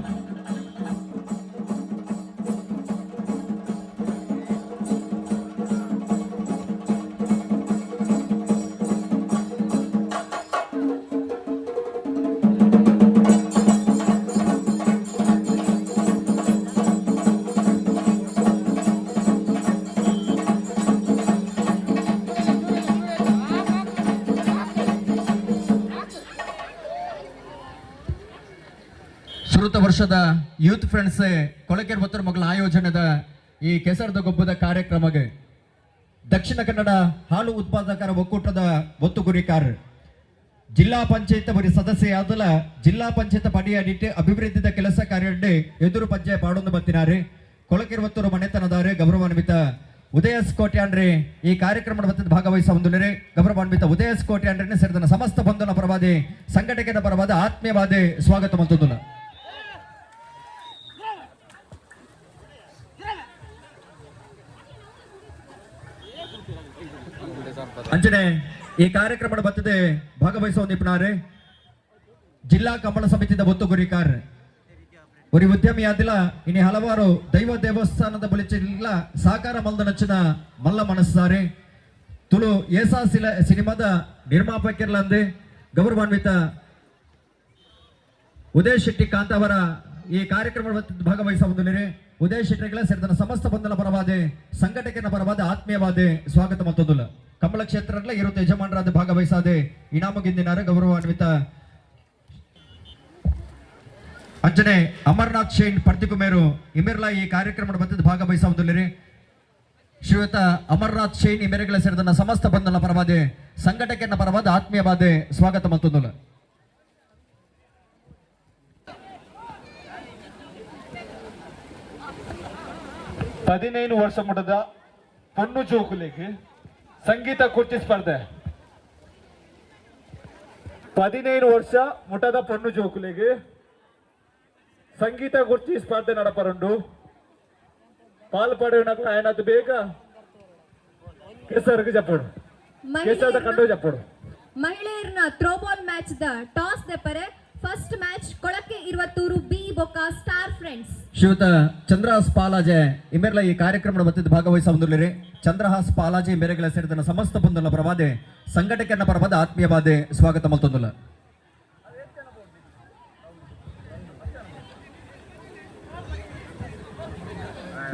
ಸುರುತ ವರ್ಷದ ಯೂತ್ ಫ್ರೆಂಡ್ಸ್ ಕೊಳಕೆರ್ ಬತ್ತೂರು ಮಗಳ ಆಯೋಜನೆದ ಈ ಕೆಸರದ ಗೊಬ್ಬದ ಕಾರ್ಯಕ್ರಮಕ್ಕೆ ದಕ್ಷಿಣ ಕನ್ನಡ ಹಾಲು ಉತ್ಪಾದಕರ ಒಕ್ಕೂಟದ ಒತ್ತುಗುರಿಕಾರ್ ಜಿಲ್ಲಾ ಪಂಚಾಯತ್ ಬರಿ ಸದಸ್ಯ ಜಿಲ್ಲಾ ಪಂಚಾಯತ್ ಪಡಿಯಡಿಟ್ಟು ಅಭಿವೃದ್ಧಿದ ಕೆಲಸ ಕಾರ್ಯ ಎದುರು ಪಂಚಾಯ ಪಾಡೊಂದು ಬತ್ತಿನಾರೆ ಕೊಳಕೆರ್ವತ್ತೂರು ಮನೆತನದಾರೆ ಗೌರವಾನ್ವಿತ ಉದಯಸ್ ಕೋಟ್ಯಾನ್ರಿ ಈ ಕಾರ್ಯಕ್ರಮದ ಬತ್ತದ ಭಾಗವಹಿಸ ಹೊಂದುಲರೆ ಗೌರವಾನ್ವಿತ ಉದಯಸ್ ಕೋಟ್ಯಾನ್ರಿ ಸೇರಿದ ಸಮಸ್ತ ಬಂಧುನ ಪರವಾದಿ ಸಂಘಟಕರ ಪರವಾದ ಆತ್ಮೀಯವಾದ ಸ್ವಾಗತ ಮಂತುಂದುಲ. ಅಂಚನೆ ಈ ಕಾರ್ಯಕ್ರಮದ ಬತ್ತದೆ ಭಾಗವಹಿಸುವ ನಿಪುಣಾರೆ ಜಿಲ್ಲಾ ಕಂಬಳ ಸಮಿತಿದ ಒತ್ತು ಗುರಿಕಾರ್ ಉರಿ ಉದ್ಯಮಿಯಾದಿಲ್ಲ ಇನಿ ಹಲವಾರು ದೈವ ದೇವಸ್ಥಾನದ ಬಲಿಚಿಲ್ಲ ಸಾಕಾರ ಮಲ್ದನಚ್ಚಿನ ಮಲ್ಲ ಮನಸ್ಸಾರೆ ತುಳು ಏಸಾ ಸಿನಿಮಾದ ನಿರ್ಮಾಪಕಿರ್ಲಂದೆ ಗೌರವಾನ್ವಿತ ಉದಯ ಶೆಟ್ಟಿ ಕಾಂತಾವರ ಈ ಕಾರ್ಯಕ್ರಮದ ಭಾಗವಹಿಸುವ ಉದಯ ಶೆಟ್ಟಿಗಳ ಸೇರಿದ ಸಮಸ್ತ ಬಂಧನ ಪರವಾದ ಸಂಘಟಕನ ಪರವಾದ ಆತ್ಮೀಯವಾದ ಸ್ವಾಗತ ಮತ್ತೊಂದುಲ್ಲ. ಕಮಲ ಕ್ಷೇತ್ರದಲ್ಲಿ ಇರುತ್ತೆ ಯಜಮಾನರಾದ ಭಾಗವಹಿಸಾದೆ ಇನಾಮು ಗಿಂದಿನಾರ ಗೌರವಾನ್ವಿತ ಅಂಚನೆ ಅಮರ್ನಾಥ್ ಶೇನ್ ಪರ್ತಿಕುಮೇರು ಇಮೆರ್ಲಾ ಈ ಕಾರ್ಯಕ್ರಮದ ಬತ್ತದ ಭಾಗವಹಿಸುವುದಿಲ್ಲರಿ. ಶ್ರೀಯುತ ಅಮರ್ನಾಥ್ ಶೇನ್ ಇಮೆರೆಗಳ ಸೇರಿದ ಸಮಸ್ತ ಬಂಧನ ಪರವಾದ ಸಂಘಟಕನ ಪರವಾದ ಆತ್ಮೀಯವಾದ ಸ್ವಾಗತ ಮತ್ತೊಂದುಲ್ಲ. 15 ವರ್ಷ ಮುಟದ ಪೊಣ್ಣು ಜೋಕುಲೆಗ್ ಸಂಗೀತ ಕುರ್ಚಿ ಸ್ಪರ್ಧೆ. 15 ವರ್ಷ ಮುಟದ ಪೊಣ್ಣು ಜೋಕುಲೆಗ್ ಸಂಗೀತ ಕುರ್ಚಿ ಸ್ಪರ್ಧೆ ನಡಪರುಂಡು. ಪಾಲ್ ಪಡೆಯುನಕ್ಲು ಆಯನತ್ ಬೇಗ ಕೆಸರ್ಗೆ ಜಪ್ಪೋಡು, ಕೆಸರ್ದ ಕಂಡು ಜಪ್ಪೋಡು. ಮಹಿಳೆಯರ್ನ ಥ್ರೋಬಾಲ್ ಮ್ಯಾಚ್ the toss ದೆಪ್ಪರೆ ಫಸ್ಟ್ ಮ್ಯಾಚ್ ಕೊಳಕೆ ಇರುವತ್ತೂರು ಬಿ ಬೊಕ್ಕ ಸ್ಟಾರ್ ಫ್ರೆಂಡ್ಸ್. ಶ್ರೀಯುತ ಚಂದ್ರಹಾಸ್ ಪಾಲಾಜೆ ಇಮೆರ್ಲ ಈ ಕಾರ್ಯಕ್ರಮದ ಬತ್ತಿದ ಭಾಗವಹಿಸ ಹೊಂದಿರಲಿ. ಚಂದ್ರಹಾಸ್ ಪಾಲಾಜೆ ಮೇರೆಗಳ ಸೇರಿದ ಸಮಸ್ತ ಬಂಧುల ಪರವಾದೆ ಸಂಘಟಕನ ಪರವಾದ ಆತ್ಮೀಯವಾದ ಸ್ವಾಗತ ಮಲ್ತೊಂದುಲ್ಲ.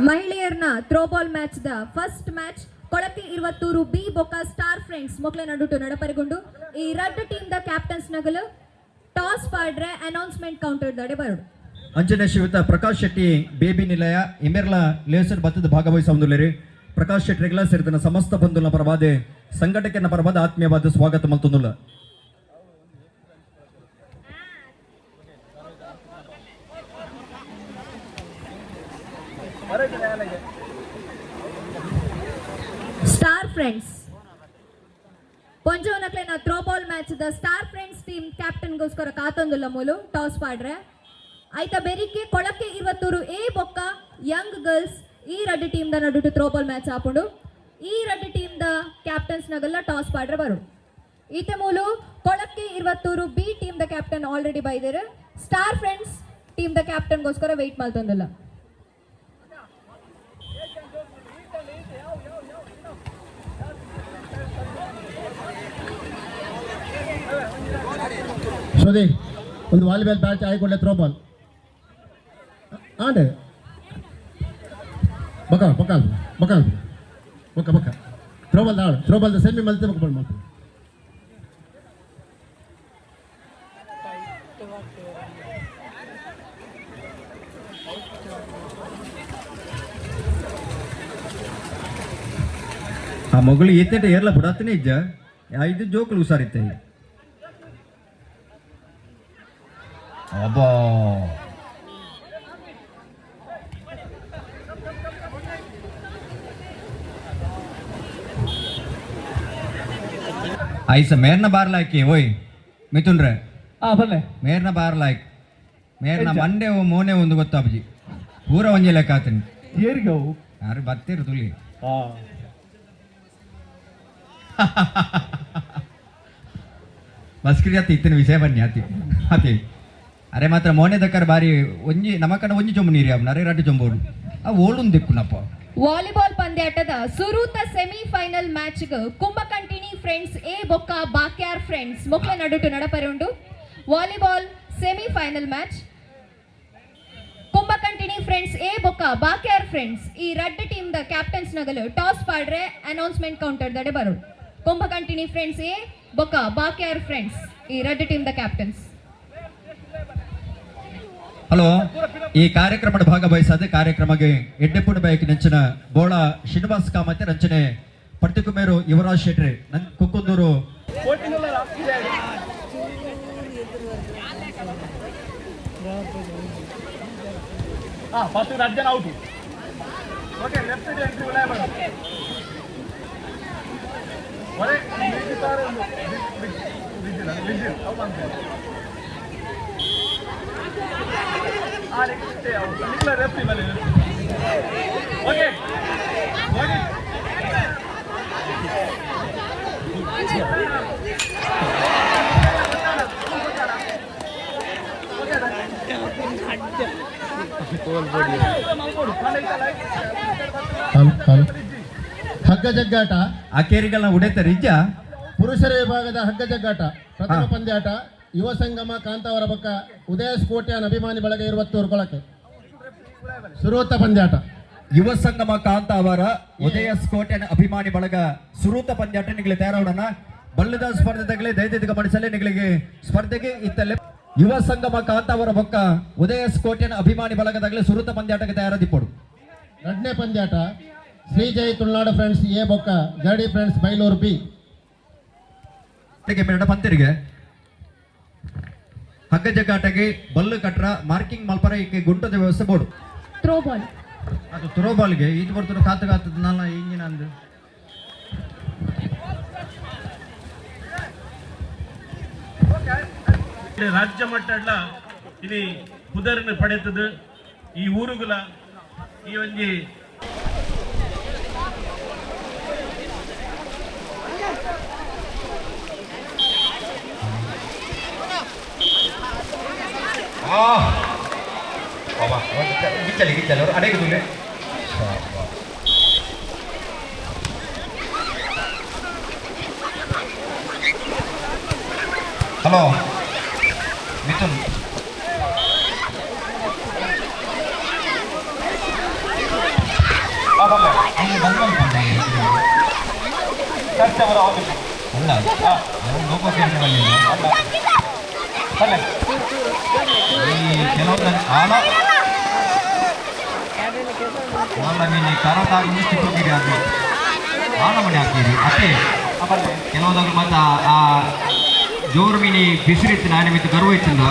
ಮಹಿಳೆಯರ್ನ throwball match the first match ಕೊಳಕೆ ಇರುವತ್ತೂರು ಬಿ ಬೊಕ್ಕ ಸ್ಟಾರ್ ಫ್ರೆಂಡ್ಸ್ ಮೊಕ್ಲೆ ನಡುಟು ನಡಪರಿಗೊಂಡು ಈ ರಡ್ಡು ಟೀಮ್ the captains ನಗಲು ಟಾಸ್ ಪಾಡ್ರೆ ಅನೌನ್ಸ್ಮೆಂಟ್ ಕೌಂಟರ್ ದಡೆ ಬರೋಡು. ಅಂಚನೆ ಶ್ರೀಯುತ ಪ್ರಕಾಶ್ ಶೆಟ್ಟಿ ಬೇಬಿ ನಿಲಯ ಇಮೆರ್ಲ ಲೇಸರ್ ಬತ್ತದ ಭಾಗವಹಿಸ ಹೊಂದುಲೇರಿ. ಪ್ರಕಾಶ್ ಶೆಟ್ಟಿಗಳ ಸೇರಿದ ಸಮಸ್ತ ಬಂಧುಲ ಪರವಾದ ಸಂಘಟಕನ ಪರವಾದ ಆತ್ಮೀಯವಾದ ಸ್ವಾಗತ ಮಲ್ತೊಂದುಲ್ಲ. Star friends ಪೊಂಜೋನಕ್ಲೆನ throw ball match the star friends team captain ಗೋಸ್ಕರ ಕಾತೊಂದುಲ್ಲ ಮೂಲು ಟಾಸ್ ಪಾಡ್ರೆ. ಐತ ಬೆರಿಕೆ ಕೊಳಕ್ಕೆ ಇರುವತ್ತೂರು ಎ ಬೊಕ್ಕ ಯಂಗ್ ಗರ್ಲ್ಸ್ ಈ ರಡ್ಡು ಟೀಮ್ the ನಡುಟು ಥ್ರೋ ಬಾಲ್ ಮ್ಯಾಚ್ ಆಪುಂಡು. ಈ ರಡ್ಡು ಟೀಮ್ the captains ನಗಲ್ಲ ಟಾಸ್ ಪಾಡ್ರೆ ಬರು. ಈತ ಮೂಲು ಕೊಳಕ್ಕೆ Iruvathuru B team the captain already ಬೈದೇರು. Star friends team the captain ಗೋಸ್ಕರ ವೆಯ್ಟ್ ಮಾಡ್ತಂದಿಲ್ಲ. ಶ್ರುತಿ, ಒಂದು ವಾಲಿಬಾಲ್ ಬ್ಯಾಚ್ ಆಯ್ಕೊಂಡೆ. ಥ್ರೋ ಬಾಲ್ ಆಂಡ್ ಬೊಕ ಬೊಕ ಬೊಕ ಬೊಕ ಬೊಕ ಥ್ರೋ ಬಾಲ್ ದಾಳು. ಥ್ರೋ ಬಾಲ್ ಸೆಮಿ ಮಲ್ತೆ ಬೊಕ ಬಾಲ್ ಮಾಡ್ತೀವಿ. ಆ ಮಗಳು ಈತೇಟ ಏರ್ಲ ಬುಡಾತನೇ ಇಜ್ಜ. ಐದು ಜೋಕುಲು ಹುಷಾರಿತ್ತೆ. ಅಬ್ಬಾ. ಐಸ ಮೇರ್ನ ಬಾರ್ ಲಾಯ್ಕಿ ಓಯ್ ಮಿಥುನ್ ರೇ. ಹಾ, ಬಲ್ಲೆ. ಮೇರ್ನ ಬಾರ್ ಲಾಯ್ಕ್ ಮೇರ್ನ ಮಂಡೆ ಮೋನೆ ಒಂದು ಗೊತ್ತಾಬಜಿ ಪೂರ ಒಂಜಿ ಲೆಕ್ಕ ಆತನಿ. ಏರಿಗೆ ಅವು? ಯಾರು ಬತ್ತೀರು ತುಲಿ. ಹಾ. ಮಸ್ಕಿರಿ ಅತಿ ಇತ್ತಿನ ವಿಷಯ ಬನ್ನಿ ಅತಿ ಅತಿ. ಅರೆ ಮಾತ್ರ ಮೋನೆ ದಕ್ಕರ್ ಬಾರಿ ಒಂಜಿ ನಮಕನ ಒಂಜಿ ಚೊಂಬು ನೀರು ಯಾವ ಅರೆ ರಡ್ಡು ಚೊಂಬೋಡು ಆ ಓಳುನ್ ದಿಕ್ಕುನಪ್ಪ. Volleyball ಪಂದ್ಯಾಟದ ಸುರೂತ semifinal match ಕುಂಬಕಂಟಿನಿ friends A ಬೊಕ್ಕ ಬಾಕ್ಯಾರ್ ಫ್ರೆಂಡ್ಸ್ ಮೊಕ್ಲ ನಡುಟು ನಡಪರುಂಡು. Volleyball semifinal match ಕುಂಬಕಂಟಿನಿ friends A ಬೊಕ್ಕ ಬಾಕ್ಯಾರ್ ಫ್ರೆಂಡ್ಸ್ ಈ ರಡ್ಡ್ ಟೀಮ್ the captains ನಗಲು ಟಾಸ್ ಪಾಡ್ರೆ ಅನೌನ್ಸ್ಮೆಂಟ್ ಕೌಂಟರ್ ದಡೆ ಬರು. ಕುಂಬಕಂಟಿನಿ ಫ್ರೆಂಡ್ಸ್ ಎ ಬೊಕ್ಕ ಬಾಕ್ಯಾರ್ ಫ್ರೆಂಡ್ಸ್ ಈ ರಡ್ಡ್ ಟೀಮ್ the captains. Hello, ಈ ಕಾರ್ಯಕ್ರಮದ ಭಾಗವಹಿಸದೆ ಕಾರ್ಯಕ್ರಮಕ್ಕೆ ಎಡ್ಡೆಪ್ಪುನ ಬಯಕೆ ನೆಂಚಿನ ಬೋಳ ಶ್ರೀನಿವಾಸ್ ಕಾಮತೆ ರಂಚನೆ ಪರ್ತಿಕುಮೇರು ಯುವರಾಜ್ ಶೆಟ್ರಿ ನನ್ ಕುಕ್ಕುಂದೂರು. ಹಾ, ಫಸ್ಟ್ ರಡ್ಡು ಜನ ಔಟ್. ಓಕೆ, ಲೆಫ್ಟ್ ಎಂಟ್ರಿ ಉಲಾಯ ಮಾಡು. ಒರೆ ವಿಜಿಲ್ ಅವು ಬಂತು. ಆ ನಿಕ್ಲ ರೆಫ್ರಿ ಬಲ್ಲಿ. Okay okay. Hello hello, ಹಗ್ಗ ಜಗ್ಗಾಟ. ಅಕೇರಿಗಳನ್ನ ಉಡೇತಾರೆ ಇಜ್ಜ. ಪುರುಷರ ವಿಭಾಗದ ಹಗ್ಗ ಜಗ್ಗಾಟ ಪ್ರಥಮ ಪಂದ್ಯಾಟ ಯುವ ಸಂಗಮ ಕಾಂತಾವರ ಬಕ್ಕ ಉದಯ ಸ್ಕೋಟ್ಯಾನ್ ಅಭಿಮಾನಿ ಬಳಗ ಇರುವತ್ತೂರು ಕೊಳಕೆ ಸುರೂತ ಪಂದ್ಯಾಟ. ಯುವ ಸಂಗಮ ಕಾಂತ ಅವರ ಉದಯ ಸ್ಕೋಟೆನ ಅಭಿಮಾನಿ ಬಳಗ ಸುರೂತ ಪಂದ್ಯಾಟ ನಿಗಲಿ ತಯಾರಾವಣ. ಬಲ್ಲದ ಸ್ಪರ್ಧೆಗಳೇ ದಯವಿಟ್ಟು ಗಮನಿಸಲಿ ನಿಗಳಿಗೆ ಸ್ಪರ್ಧೆಗೆ ಇತ್ತಲ್ಲೇ ಯುವ ಸಂಗಮ ಕಾಂತಾವರ ಬೊಕ್ಕ ಉದಯ ಸ್ಕೋಟೆನ ಅಭಿಮಾನಿ ಬಳಗದಾಗಲೇ ಸುರೂತ ಪಂದ್ಯಾಟಕ್ಕೆ ತಯಾರದಿಪ್ಪಡು. ಎರಡನೇ ಪಂದ್ಯಾಟ ಶ್ರೀ ಜೈ ತುಳುನಾಡು ಫ್ರೆಂಡ್ಸ್ ಎ ಬೊಕ್ಕ ಗಡಿ ಫ್ರೆಂಡ್ಸ್ ಬೈಲೂರು ಬಿ. ಮೇಡ ಪಂತರಿಗೆ ಹಗ್ಗ ಜಗ್ಗಾಟಗೆ ಬಲ್ಲು ಕಟ್ರ ಮಾರ್ಕಿಂಗ್ ಮಲ್ಪರ ಈಕೆ ಗುಂಟದ ವ್ಯವಸ್ಥೆ ಬೋರ್ಡು. Throw ball. ಅದು ಥ್ರೋ ಬಾಲ್ಗೆ ಇದು ಬರ್ತದೆ ಕಾತು ಕಾತದ ನನ್ನ ಇಂಜಿನ ಅಂದು. ರಾಜ್ಯ ಮಟ್ಟಡ್ಲ ಇಲ್ಲಿ ಪುದರ್ನ ಪಡೆತದ ಈ ಊರುಗುಲ ಈ ಒಂಜಿ. ಗಿಚ್ಚಲಿ ಗಿಚ್ಚಲಿ ಅವರು ಅಡಗೆ ತುಲೆ. ಹಲೋ ಮಿಥುನ್. ಅಲ್ಲ, ಈ ಕೆಲವೊಂದು ಆಲ వాళ్ళ ಮೀನಿ ಕರೋಟಾಗಿ ಚಿಕ್ಕಗಿರಿ ಅದು ಆಲ ಮನೆ ಹಾಕಿರಿ ಅತ್ತೆ. ಕೆಲವೊಂದಾಗ ಮತ್ತೆ ಆ ಜೋರು ಮೀನಿ ಬಿಸಿರಿತ್ತು ನಾನೇ ಮಿತ್ತು ಗರ್ವ ಇತ್ತಿಂದ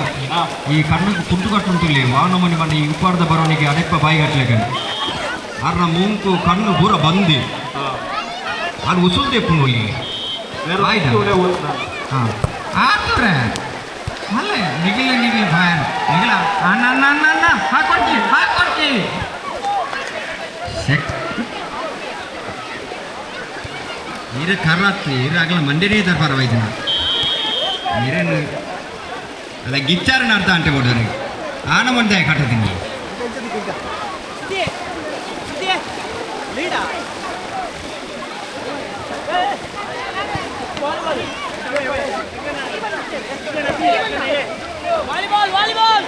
ಈ ಕಣ್ಣು ಕುಂಟು ಕಟ್ಟುಂಟುಲ್ಲಿ ವಾನ ಮನೆ ಮನೆ ಈ ಉಪ್ಪಾರ್ದ ಬರೋನಿಗೆ ಅಡೆಪ್ಪ ಬಾಯಿ ಕಟ್ಲಿಕ್ಕೆ. ಅರ್ನ ಮೂಂಕು ಕಣ್ಣು ಪೂರ ಬಂದಿ. ಅದು ಉಸುಲ್ ತೆಪ್ಪುನು. ಹಾಂ, ಆತುರೆ ಅಲ್ಲ, ನಿಗಿಲ ನಿಗಿಲ ಫ್ಯಾನ್ ನಿಗಿಲ. ಅಣ್ಣ ಅಣ್ಣ ಅಣ್ಣ ಅಣ್ಣ, ಹಾಕೊಡ್ತಿ ಹಾಕೊಡ್ತಿ. ಸೆಕ್ ಇರ ಕರ್ರತ್ತು ಇರ ಆಗಲ ಮಂಡಿನೇ ದರ್ಬಾರ ವೈದ್ಯನ ಇರೇನು ಅಲ್ಲ, ಗಿಚ್ಚಾರನ ಅರ್ಥ ಅಂಟೆ ಕೊಡೋರು ಆನ ಮಂದೆ ಕಟ್ಟತೀನಿ. Volleyball volleyball.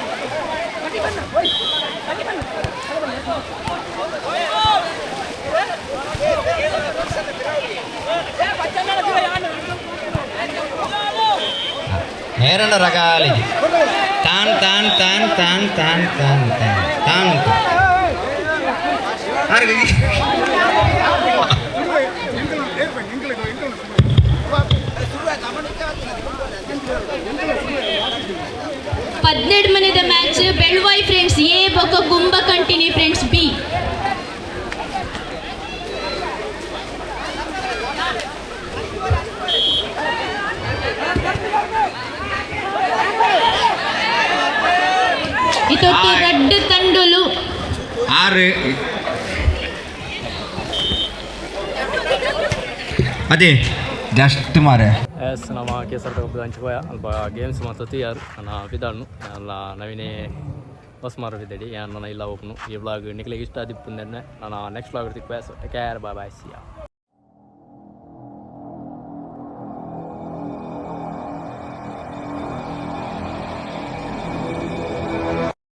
ನೇರಣ ರಗಾಲಿ ತಾನ್ ತಾನ್ ತಾನ್ ತಾನ್ ತಾನ್ ತಾನ್ ತಾನ್ ತಾನ್. 17 ಮನೆದ ಮ್ಯಾಚ್, ಬೆಳ್ವಾಯಿ ಫ್ರೆಂಡ್ಸ್ ಎ ಬೊಕ್ಕ ಕುಂಬ ಕಂಟಿನಿ ಫ್ರೆಂಡ್ಸ್ ಬಿ. ಇದೊಟ್ಟು ರಡ್ಡು ತಂಡುಲು. ಆರು ಅದೇ ಜಸ್ಟ್ ಮಾರೆ. ಎಸ್, ನಮ್ಮ ಕೇಸರ್ ಕಬ್ಬದ ಹಂಚ್ಕೋಯ ಅಲ್ಪ ಗೇಮ್ಸ್ ಮಾತ್ರ ಯಾರು ನನ್ನ ಪಿದಾಡ್ನು ಅಲ್ಲ ನವೀನೇ ಬಸ್ ಮಾರೋದಿದ್ದಡಿ. ನನ್ನ ಇಲ್ಲ ಓಪನು. ಈ ವ್ಲಾಗ್ ನಿಕ್ಲಿಗೆ ಇಷ್ಟ ಆದಿಪ್ಪು. ನಾನು ನೆಕ್ಸ್ಟ್ ವ್ಲಾಗ್ ಇರ್ತಿಕ್ವೆ. So take care, bye bye, see ya.